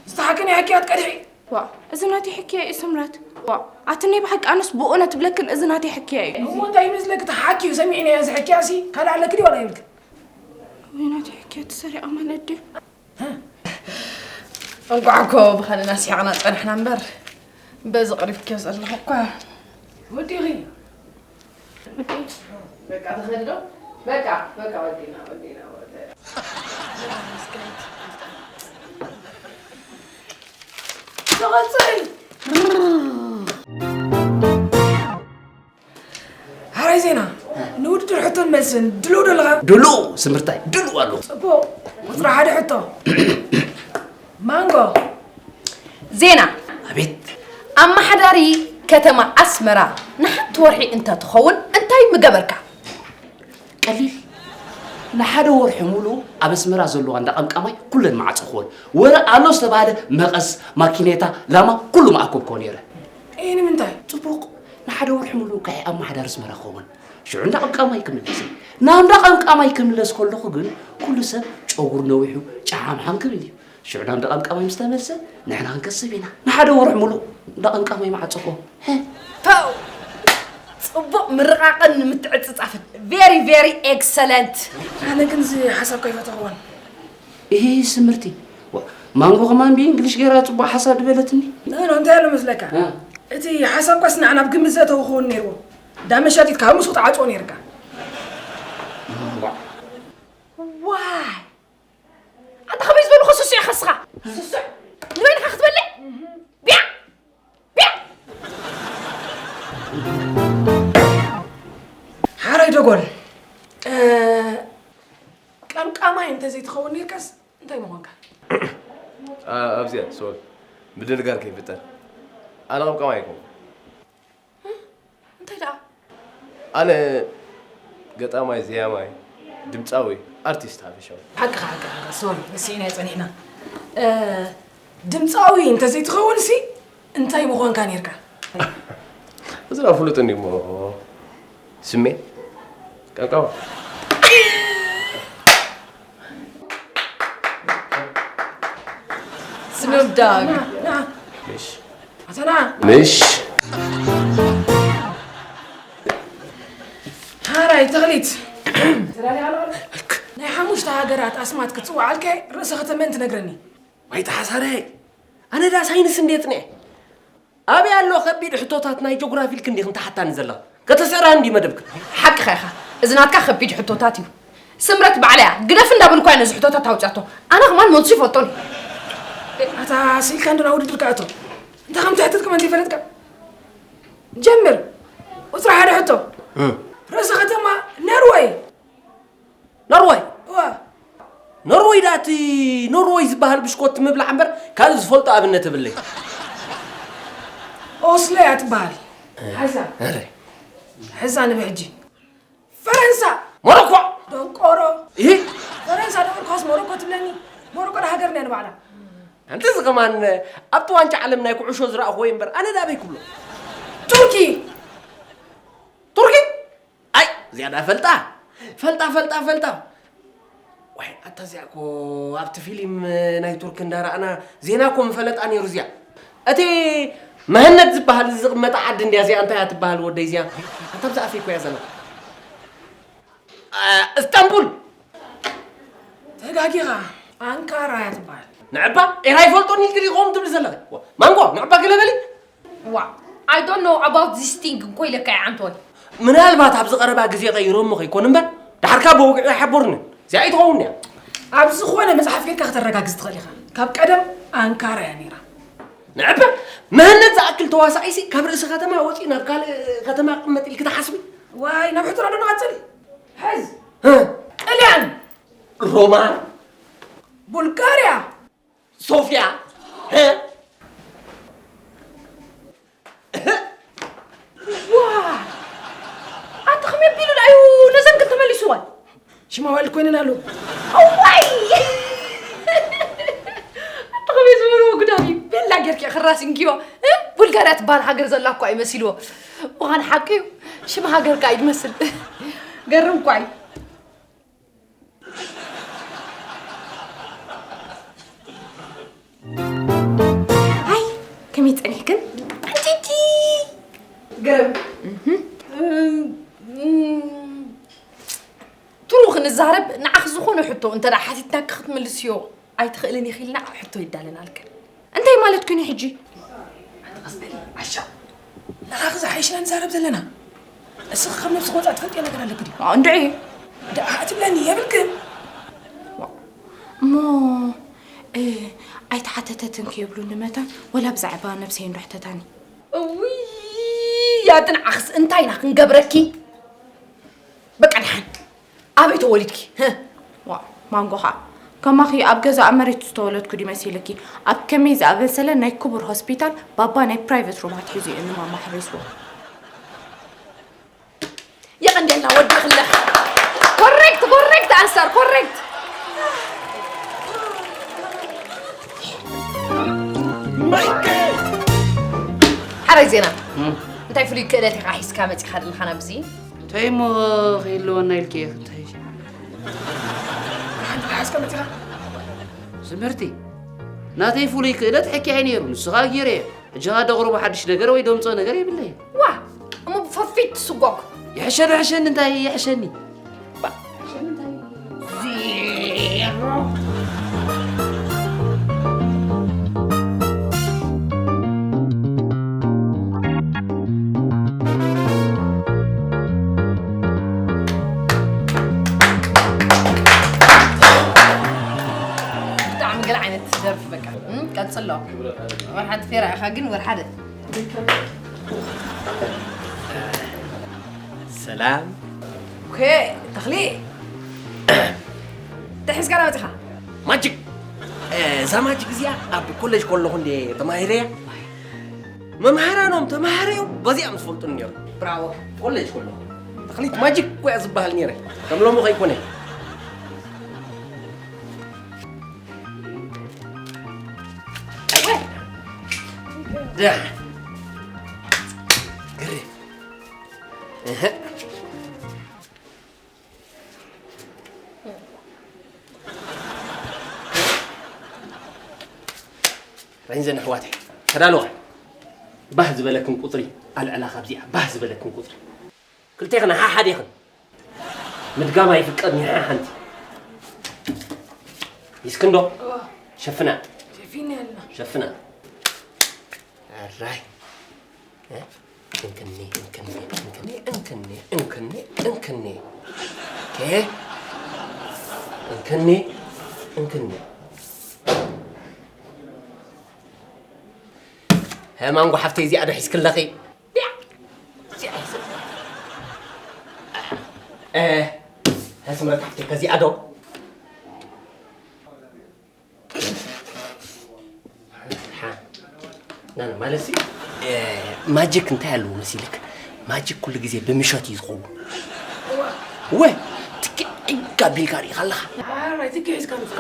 ዝተሓከነ ሕክያ ትቀድሒ። ዋ፣ እዚ ናተይ ሕክያ እዩ ስምረት። ዋ፣ ኣትነይ ብሓቂ ኣነስ ብእውነት ትብለክን እዚ ናተይ ሕክያ እዩ። እሞ እንታይ ይመስለክ እቲ ሓኪዩ ሰሚዕናዮ እዚ ሕክያ ሲ ካልእ ኣለክ ድዩ ዋላ ይብልክ? ወይ ናተይ ሕክያ ተሰሪቓ ማለት ድዩ? እንቋዕ እኮ ብኻልእና ስሒቕና ጸናሕና እምበር፣ በዚ ቀሪፍክዮ ዘለኹ እኳ። ወዲኺ። በቃ ተኸዲ ዶ? በቃ፣ በቃ ወዲና፣ ወዲና፣ ወዲና። ተቐጽል። ሓራይ ዜና፣ ንውድድር ሕቶን መልስን ድሉው ዶ ኣለኻ? ድሉው ስምርታይ፣ ድሉው ኣለኹ። ጽቡቕ። ቁጽሪ ሓደ ሕቶ። ማንጎ። ዜና። ኣቤት። ኣመሓዳሪ ከተማ ኣስመራ ንሓንቲ ወርሒ እንተትኸውን እንታይ ምገበርካ? ቀሊል። ንሓደ ወርሒ ሙሉእ ኣብ ኣስመራ ዘለዋ እንዳ ቀምቃማይ ኩለን ማዕጾ ክኾን። ወረ ኣሎ ዝተባህለ መቐስ፣ ማኪኔታ፣ ላማ ኩሉ መኣከብክዎ ነይረ። እይ ንምንታይ? ጽቡቕ። ንሓደ ወርሒ ሙሉእ እንካዕ ኣመሓዳሪ ኣስመራ ክኸውን። ሽዑ እንዳ ቀምቃማይ ክምለስ እየ። ናብ እንዳ ቀምቃማይ ክምለስ ከለኹ ግን ኩሉ ሰብ ጨጉሩ ነዊሑ ጨሓምሓም ክብል እዩ። ሽዑ ናብ እንዳ ቀምቃማይ ምስ ተመልሰ ንሕና ክንከስብ ኢና። ንሓደ ወርሒ ሙሉእ እንዳ ቀምቃማይ ማዕጾ ክኾን። ፐው! ጽቡቕ ምርቓቕን ምትዕጽጻፍን። Very, very excellent። ኣነ ግን እዚ ሓሳብካ ኣይፈተኽዎን። እሂ ስምርቲ። ዋ፣ ማንጎ ከማን ብእንግሊሽ ገይራ ጽቡቕ ሓሳብ ድበለትኒ። ኖ፣ ኖ፣ እንታይ ኣሎ መስለካ? እ። እቲ ሓሳብካስ ንዓና ኣብ ግምት ዘእተወ ክኸውን ነይርዎ። ዳመሻቲት ካብ ምስኡ ትዓጽዎ ነይርካ። ዋ። ዋይ! ኣንታ ከመይ ዝበልኹ ስሱዕ ኢኻ እስኻ? ስሱዕ። ንበይንኻ ክትበልዕ? ቢያ! ቢያ! ሓራይ ደጎል። እ፣ ቀምቃማይ እንተዘይትኸውን ነይርካስ እንታይ ምኾንካ? ኣ-፣ ኣብዚኣ፣ ሶል፣ ምድንጋር ከይፍጠር። ኣነ ቀምቃማይ ኣይኮንኩን። እንታይ ደኣ? ኣነ ገጣማይ፣ ዘያማይ፣ ድምጻዊ፣ ኣርቲስት ሓፈሻዊ። ሓቅኻ፣ ሓቅኻ፣ ሓቅኻ። ሶሪ፣ ንስኢናዮ ጸኒሕና። እ፣ ድምጻዊ እንተዘይትኸውን ሲ እንታይ ምኾንካ ነይርካ? እዚ ደኣ ፍሉጥ እንድዩ እሞ፣ ስሜ ቀምቃማ። ስኖፕ ዳግ። ና፣ ና። ምሽ። ኣታ ና። ምሽ። ሓራይ ተኽሊት። ናይ ሓሙሽተ ሃገራት ኣስማት ክትጽውዓልከ ርእሰ ከተመን ትነግረኒ። ዋይ ተሓሳረ። ኣነ ዳ ሳይንስ እንዴት ነህ? ኣበይ ኣሎ ከቢድ ሕቶታት ናይ ጆግራፊ ኢልክ እንዲኽን ትሓታኒ ዘለኻ? ከተስዕራ እንዲ መደብክ። ሓቅኻ ኢኻ። እዚ ናትካ ከቢድ ሕቶታት እዩ። ስምረት ባዕላ እያ ግደፍ እንዳበልኳ ነዚ ሕቶታት ኣውፅኣቶ። ኣነ ከማን መልሱ ይፈልጦን እዩ። ኣታ ስኢልካ እንዶ ናብ ውድድር ክኣቶ። እንታይ ከም ትሕትት ከማን ዘይፈለጥካ። ጀምር። ቁፅሪ ሓደ ሕቶ። እ። ርእሰ ከተማ ነርወይ። ኖርወይ። እዋ። ኖርወይ ዳኣ እቲ ኖርወይ ዝበሃል ብሽኮቲ ምብላዕ እምበር ካልእ ዝፈልጦ ኣብነት የብለይ። ኦስሎ እያ ትበሃል። ሓዛ። እረ። ሕዛ ንብሕጂ። ፈረንሳ። ሞሮኮ። ደንቆሮ። እሂ። ፈረንሳ ደበልኳስ ሞሮኮ ትብለኒ? ሞሮኮ ዳ ሃገርና እያ ንባዕላ። ኣንቲ እዚ ከማን ኣብቲ ዋንጫ ዓለም ናይ ኩዕሾ ዝረኣኹ ወይ እምበር ኣነ ዳ ኣበይ ክብሎ? ቱርኪ። ቱርኪ? ኣይ፣ ዝያዳ ፈልጣ። ፈልጣ፣ ፈልጣ፣ ፈልጣ። ዋይ፣ ኣታ እዚኣ እኮ ኣብቲ ፊልም ናይ ቱርክ እንዳረኣና ዜና እኮ ምፈለጣ ነይሩ እዚኣ። እቲ መህነት ዝበሃል እዚ ዝቕመጣ ዓዲ እንድያ እዚኣ፣ እንታይ እያ ትበሃል ወደይ እዚኣ? ኣታ ኣብዚ ኣፈይ እኮ እያ ዘላ። አ፣ እስታንቡል። ተጋጊኻ፣ ኣንካራ እያ ትበሃል። ንዕባ ኤራ ይፈልጦን ኢልክ ዲኹም ትብሊ ዘለኺ? ዋ፣ ማንጎ፣ ንዕባ ገለ በሊ። ዋ፣ I don't know about this thing እኮ ኢለካ እየ ዓንቶይ። ምናልባት ኣብዚ ቀረባ ግዜ ቀይሮሞ ከይኮን እምበር፣ ዳሕርካ ብወግዒ ኣይሓበሩንን። እዚኣ ኣይትኸውን እያ። ኣብ ዝኾነ መጽሓፍ ጌርካ ከተረጋግጽ ትኽእል ኢኻ። ካብ ቀደም ኣንካራ እያ ነይራ። ንዕባ፣ መህነት ዝኣክል ተዋሳኣይሲ ካብ ርእሲ ከተማ ወጺኡ ናብ ካልእ ከተማ ክቕመጥ ኢልኪ ትሓስቢ? ዋይ፣ ናብ ሕቶና ዶ ንቐጽል? ሕዝ። እ። ጥልያን። ሮማ። ቡልጋርያ። ሶፍያ። እ። ዋ! ኣታ ከመይ ኣቢሉ ደኣ እዩ ነዘን ክልተ መሊስወን? ሽማዋል ኮይነን ኣለዉ። እዋይ! ኣታ ከመይ ዝበልዎ ጉዳም እዩ። ቤላ ጌርኪ ክራሲንኪዮ። እ? ቡልጋርያ ትበሃል ሃገር ዘላ እኳ እዩ መሲልዎ። ምዃን ሓቂ እዩ። ሽም ሃገር ከኣ እዩ ዝመስል። ገርም እኳ እዩ። ኣይ፣ ከመይ ጸኒሕክን? ኣንቲቲ! ገርም። እም፣ እም፣ ትሩ ክንዛረብ፣ ንዓኺ ዝኾነ ሕቶ እንተ ደኣ ሓቲትናኪ ክትምልስዮ ኣይትኽእልን ኢኺ ኢልና ሕቶ የዳለናልክን። እንታይ ማለት ኮይኑ ሕጂ? ኣንቲ ቀስ በሊ፣ ዓሻ። ንዓኺ ዝሓይሽና ንዛረብ ዘለና። እስኺ ካብ ነብስኺ ወጻኢ ትፈልጥዮ ነገር ኣለኪ ድዩ? ዋ፣ እንድዒ። ደኣ ትብለኒ የብልክን። ዋ፣ እሞ፣ እ፣ ኣይተሓተተትን ከይብሉኒ መታን፣ ወላ ብዛዕባ ነብሰይ እንዶ ሕተታኒ። እውይ፣ ኣቲ ንዓኽስ እንታይ ኢና ክንገብረኪ? በቃ ደሓን። ኣበይ ተወሊድኪ? ህህ። ዋ፣ ማንጎ ኸኣ። ከማኺ ኣብ ገዛ ኣብ መሬት ዝተወለድኩ ድዩ መሲልኪ? ኣብ ከመይ ዝኣመሰለ ናይ ክቡር ሆስፒታል ባባ ናይ ፕራይቨት ሩም ኣትሒዙ እዩ ንማማ ሓሪስዎ። የቐንየልና ወዲ ክለኽ። ኮሬክት፣ ኮሬክት ኣንሰር፣ ኮሬክት። ሓራይ ዜና። እም። እንታይ ፍሉይ ክእለት ኢኻ ሒዝካ መጺኻ ዘለኻ ናብዚ? እንታይ እሞ ከይህልወና ኢልኪ ኢኺ እንታይ? ሓንቲ ሓዝካ መጺኻ? ስምርቲ፣ ናተይ ፍሉይ ክእለት ሕኪ ኣይ ነይሩ፣ ንስኻ ገይረ እየ። ሕጂ ኸኣ ደቕርቦ ሓድሽ ነገር ወይ ደምጾ ነገር የብለይ። ዋ፣ እሞ ብፈፊት ትስጎግ። ይሕሸኒ፣ ይሕሸኒ፣ እንታይ ይሕሸኒ? ዜሮ። ብጣዕሚ ገለ ዓይነት ደርፊ በቃ። እም፣ ቀጽሎ። ወርሓት ፌራ ኢኻ ግን ወርሓደ። ሰላም። ኦኬ፣ ተኽሊ። እንታይ ሒዝካ ዶ መጺኻ? ማጂክ። እ፣ እዛ ማጂክ እዚኣ ኣብ ኮሌጅ ከለኹ እንድየ ተማሂረያ። መምሃራኖም ተማሃረዮም በዚኣ ምስ ፈልጡኒ ነይሮም። ብራቮ። ኮሌጅ ከለኹ። ተኽሊት ማጂክ እኮ እያ ዝበሃል ነይረ። ከም ሎሚ ከይኮነ። ዳ። ግርም። እህ። ሬንዘን ኣሕዋተይ፣ ተዳለዋ። ባህ ዝበለክን ቁጽሪ ኣልዕላ ካብዚኣ፣ ባህ ዝበለክን ቁጽሪ። ክልቴኽን ሓሓዴኽን። ምድጋም ኣይፍቀድን፣ ሓሓንቲ። ይስክንዶ? እዋ። ሸፍና። ሸፊነ ኣለና። ሸፍና። ኣራይ። እ? እንክኒ፣ እንክኒ፣ እንክኒ፣ እንክኒ፣ እንክኒ፣ እንክኒ። ኦኬ። እንክኒ፣ እንክኒ። ሀ፣ ማንጎ ሓፍተይ፣ እዚኣ ዶ ሒዝክለኺ? እዚኣ ሒዘ። እ፣ ሀ፣ ስምረት ሓፍተይ፣ ከዚኣ ዶ? ሓ፣ ናና፣ ማለትሲ፣ እ፣ ማጂክ እንታይ ኣለዎ መሲልክ? ማጂክ ኩሉ ግዜ ብምሸት እዩ ዝኸውን። እወ፣ ትኪ ዕጋ ቢልካ ርኢኻ ኣለኻ። ኣረ፣ ትኪ ሒዝካ ምጽእ።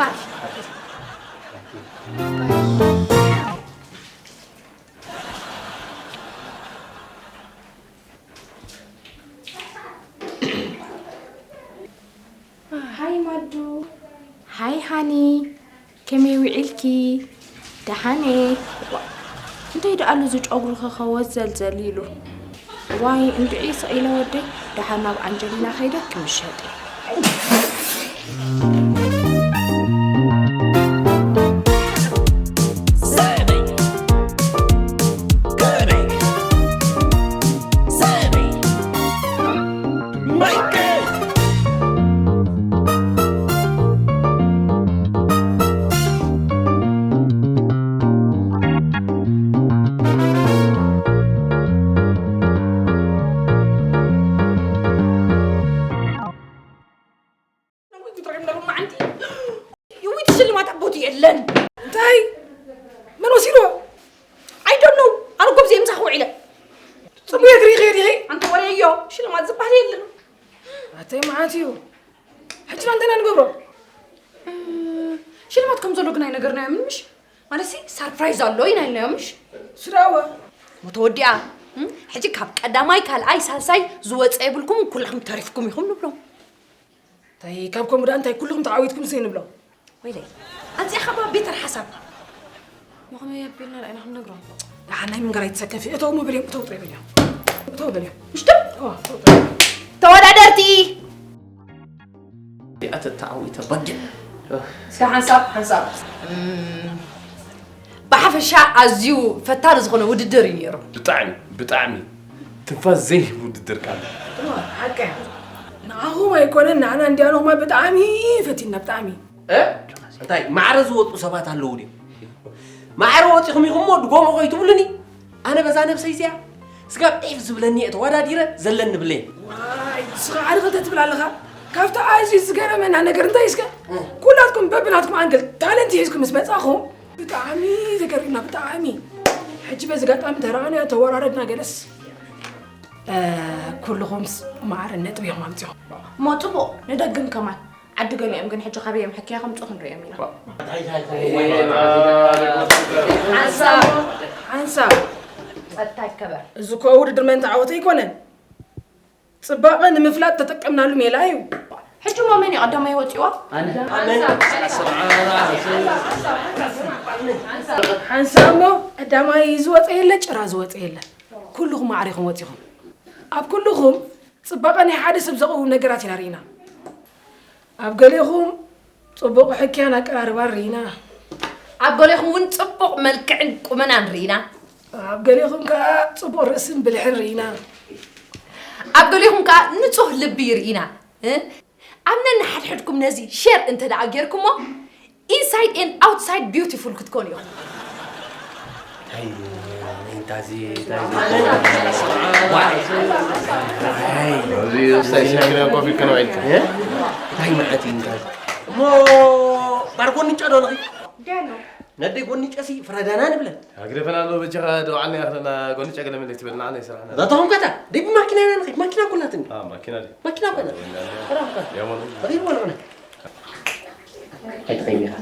ሃይ ማዱ። ሃይ ሃኒ። ከመይ ውዒልኪ? ደሓን እየ። ዋ፣ እንታይ ደኣሉ እዚ ጨጉርኺ ከወዘልዘል ኢሉ? ዋይ፣ እንድዒ ስቕ ኢለ ወደይ፣ ደሓን ናብ ኣንጀሊና ከይደ ክምሸጥ እየ። እውይ፣ ትሽልማት ኣቦት የለን። እንታይ? መን ወሲድዎ? I don't know። ኣነ ጎብዜ ምሳኺ ውዒለ። ጽቡቅ እግሪ ኸይድ ኢኺ። ኣንቲ ወሬዮ፣ ሽልማት ዝበሃል የለን። ኣተይ መዓት እዩ። ሕጂ ና እንታይ ኢና ንገብሮ? ሽልማት ከም ዘሎ ግን ኣይነገርናዮምን ምሽ? ማለት ሲ ሰርፕራይዝ ኣሎ ኢና ኢልናዮ ምሽ? ስራዋ። ተወዲኣ። ሕጂ ካብ ቀዳማይ ካልኣይ ሳልሳይ ዝወፀ የብልኩም፣ ኩልኹም ተሪፍኩም ኢኹም ንብሎም። እንታይ ካብ ከምኡ ደኣ እንታይ ኩልኹም ተዓዊትኩም ሲ ንብሎም? ወይለይ፣ ኣንፂኻ ባ ቤተር ሓሳብ። ንኸመይ ኣቢልና ርኣይና ክንነግሮም? ደሓን ናይ ምንጋር ኣይትሰከፊ። እተው ሞ በልዮም፣ እተው ጥራይ በልዮም። እተው በልዮም። ምሽ ዶ? እዋ፣ እተው ጥራይ። ተወዳደርቲ! እዚኣ ተተዓዊተ በጊዕ። እስከ ሓንሳብ፣ ሓንሳብ። እም፣ ብሓፈሻ ኣዝዩ ፈታኒ ዝኾነ ውድድር እዩ ነይሩ። ብጣዕሚ፣ ብጣዕሚ። ትንፋስ ዘይህብ ውድድር ካለ። እዋ፣ ሓቀ። ንዓኹም ኣይኮነን፣ ንዓና እንዲያኖኹማ ብጣዕሚ ፈቲንና፣ ብጣዕሚ። እ? እንታይ ማዕረ ዝወጡ ሰባት ኣለዉ ድዮም? ማዕረ ወፂኹም ኢኹም እሞ ድጎሙ ከይትብሉኒ። ኣነ በዛ ነብሰይ እዚኣ ስጋብ ዒፍ ዝብለኒ እየ ተወዳዲረ ዘለኒ ብለይ። ዋይ፣ ንስኻ ሓደ ክልተ ትብል ኣለኻ። ካብቲ ኣዝዩ ዝገረመና ነገር እንታይ እስከ? እ። ኩላትኩም በብናትኩም ኣንግል ታለንት ሒዝኩም ምስ መጻኹም ብጣዕሚ ተገሪምና፣ ብጣዕሚ። ሕጂ በዚ ኣጋጣሚ ተራእና ተወራረድና ገለስ፣ እ፣ ኩልኹምስ ማዕረ ነጥቢ ኢኹም ኣምጺኹም። እሞ ጽቡቕ፣ ንደግም ከማን። ዓዲ ገሊኦም ግን ሕጂ ካበይ እዮም ሕክያ ከምጽኡ ክንርእዮም ኢና። ሓንሳብ፣ ሓንሳብ። ጸጥታ ይከበር። እዚ እኮ ውድድር መን ተዓወተ ኣይኮነን። ጽባቐ ንምፍላጥ ተጠቀምናሉ ሜላ እዩ። ሕጂ እሞ መን እዩ ቀዳማይ ወጺዋ? ኣነ። ሓንሳብ እሞ ቀዳማይ ዝወጸ የለ፣ ጭራ ዝወጸ የለ። ኩልኹም ማዕሪኹም ወጺኹም። ኣብ ኩልኹም ጽባቐ ናይ ሓደ ሰብ ዘቕውም ነገራት ኢና ርኢና። ኣብ ገሌኹም ጽቡቕ ሕክያን ኣቀራርባን ርኢና። ኣብ ገሌኹም እውን ጽቡቕ መልክዕን ቁመናን ርኢና። ኣብ ገሌኹም ከኣ ጽቡቕ ርእስን ብልሕን ርኢና። ኣብ ገሌኹም ከኣ ንጹህ ልቢ ርኢና። እ? ኣብ ነንሓድሕድኩም ነዚ ሼር እንተ ደኣ ጌርኩሞ፣ ኢንሳይድ ኤንድ ኣውትሳይድ ቢዩቲፉል ክትኮኑ ኢኹም። እንታይ እዩ? እንታይ እዚ? እንታይ እዚ? ዋይ! እዚ ስታይ ሽክና ኮፊ ከነው ኢልካ። እ? እንታይ ማለት እዩ እንታይ? እሞ ባር ጎንጫ ዶ ኣለኺ? ደሎ። ነደይ ጎንጨሲ ፍረዳና ንብለን። ኣግደፈና ኣሎ በጃኻ ደውዓልና ያኽለና ጎንጨ ገለ መለ ትበልና ዓና ይስራሕና። ዛታኹም ከታ ደይ ብማኪና ኢና ንኸይድ ማኪና ኩላትን። አ፣ ማኪና ደይ። ማኪና ኮና። ወይና ደይ። ራምካ። ያሞኑ። ተሪር ወልዑና። ኣይትኸይድ ኢኻ።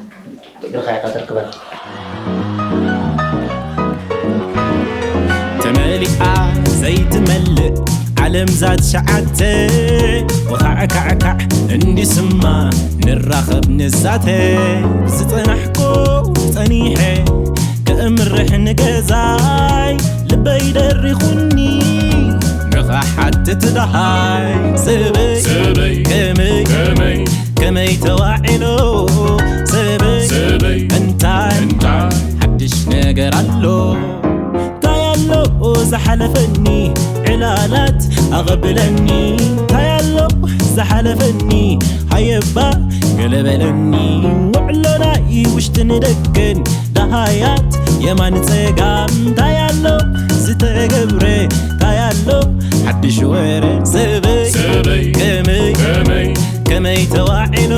እግርኻ ኢኻ ተርክበና። ተመሊኣ ዘይትመልእ ዓለም ዛት ሸዓተ ወኻዕካዕካዕ እንዲስማ ንራኸብ ንዛተ ዝጸናሕኩ ጸኒሐ ከእምርሕ ንገዛይ ልበይ ደሪኹኒ ንኻሓትት ደሃይ ሰበይ ሰበይ ከመይ ከመይ ከመይ ተዋዒሎ ሰበይ ሰበይ እንታይ እንታይ ሓድሽ ነገር ኣሎ እንታይ ኣሎ ዝሓለፈኒ ዕላላት ኣቐብለኒ እንታይ ኣሎ ዝሓለፈኒ ሃየባ ገለበለኒ ውዕሎ ናይ ውሽጥን ደገን ደሃያት የማን ጸጋም እንታይ ኣሎ ዝተገብረ እንታይ ኣሎ ሓድሽ ወረ ሰበይ ሰበይ ከመይ ከመይ ከመይ ተዋዒሎ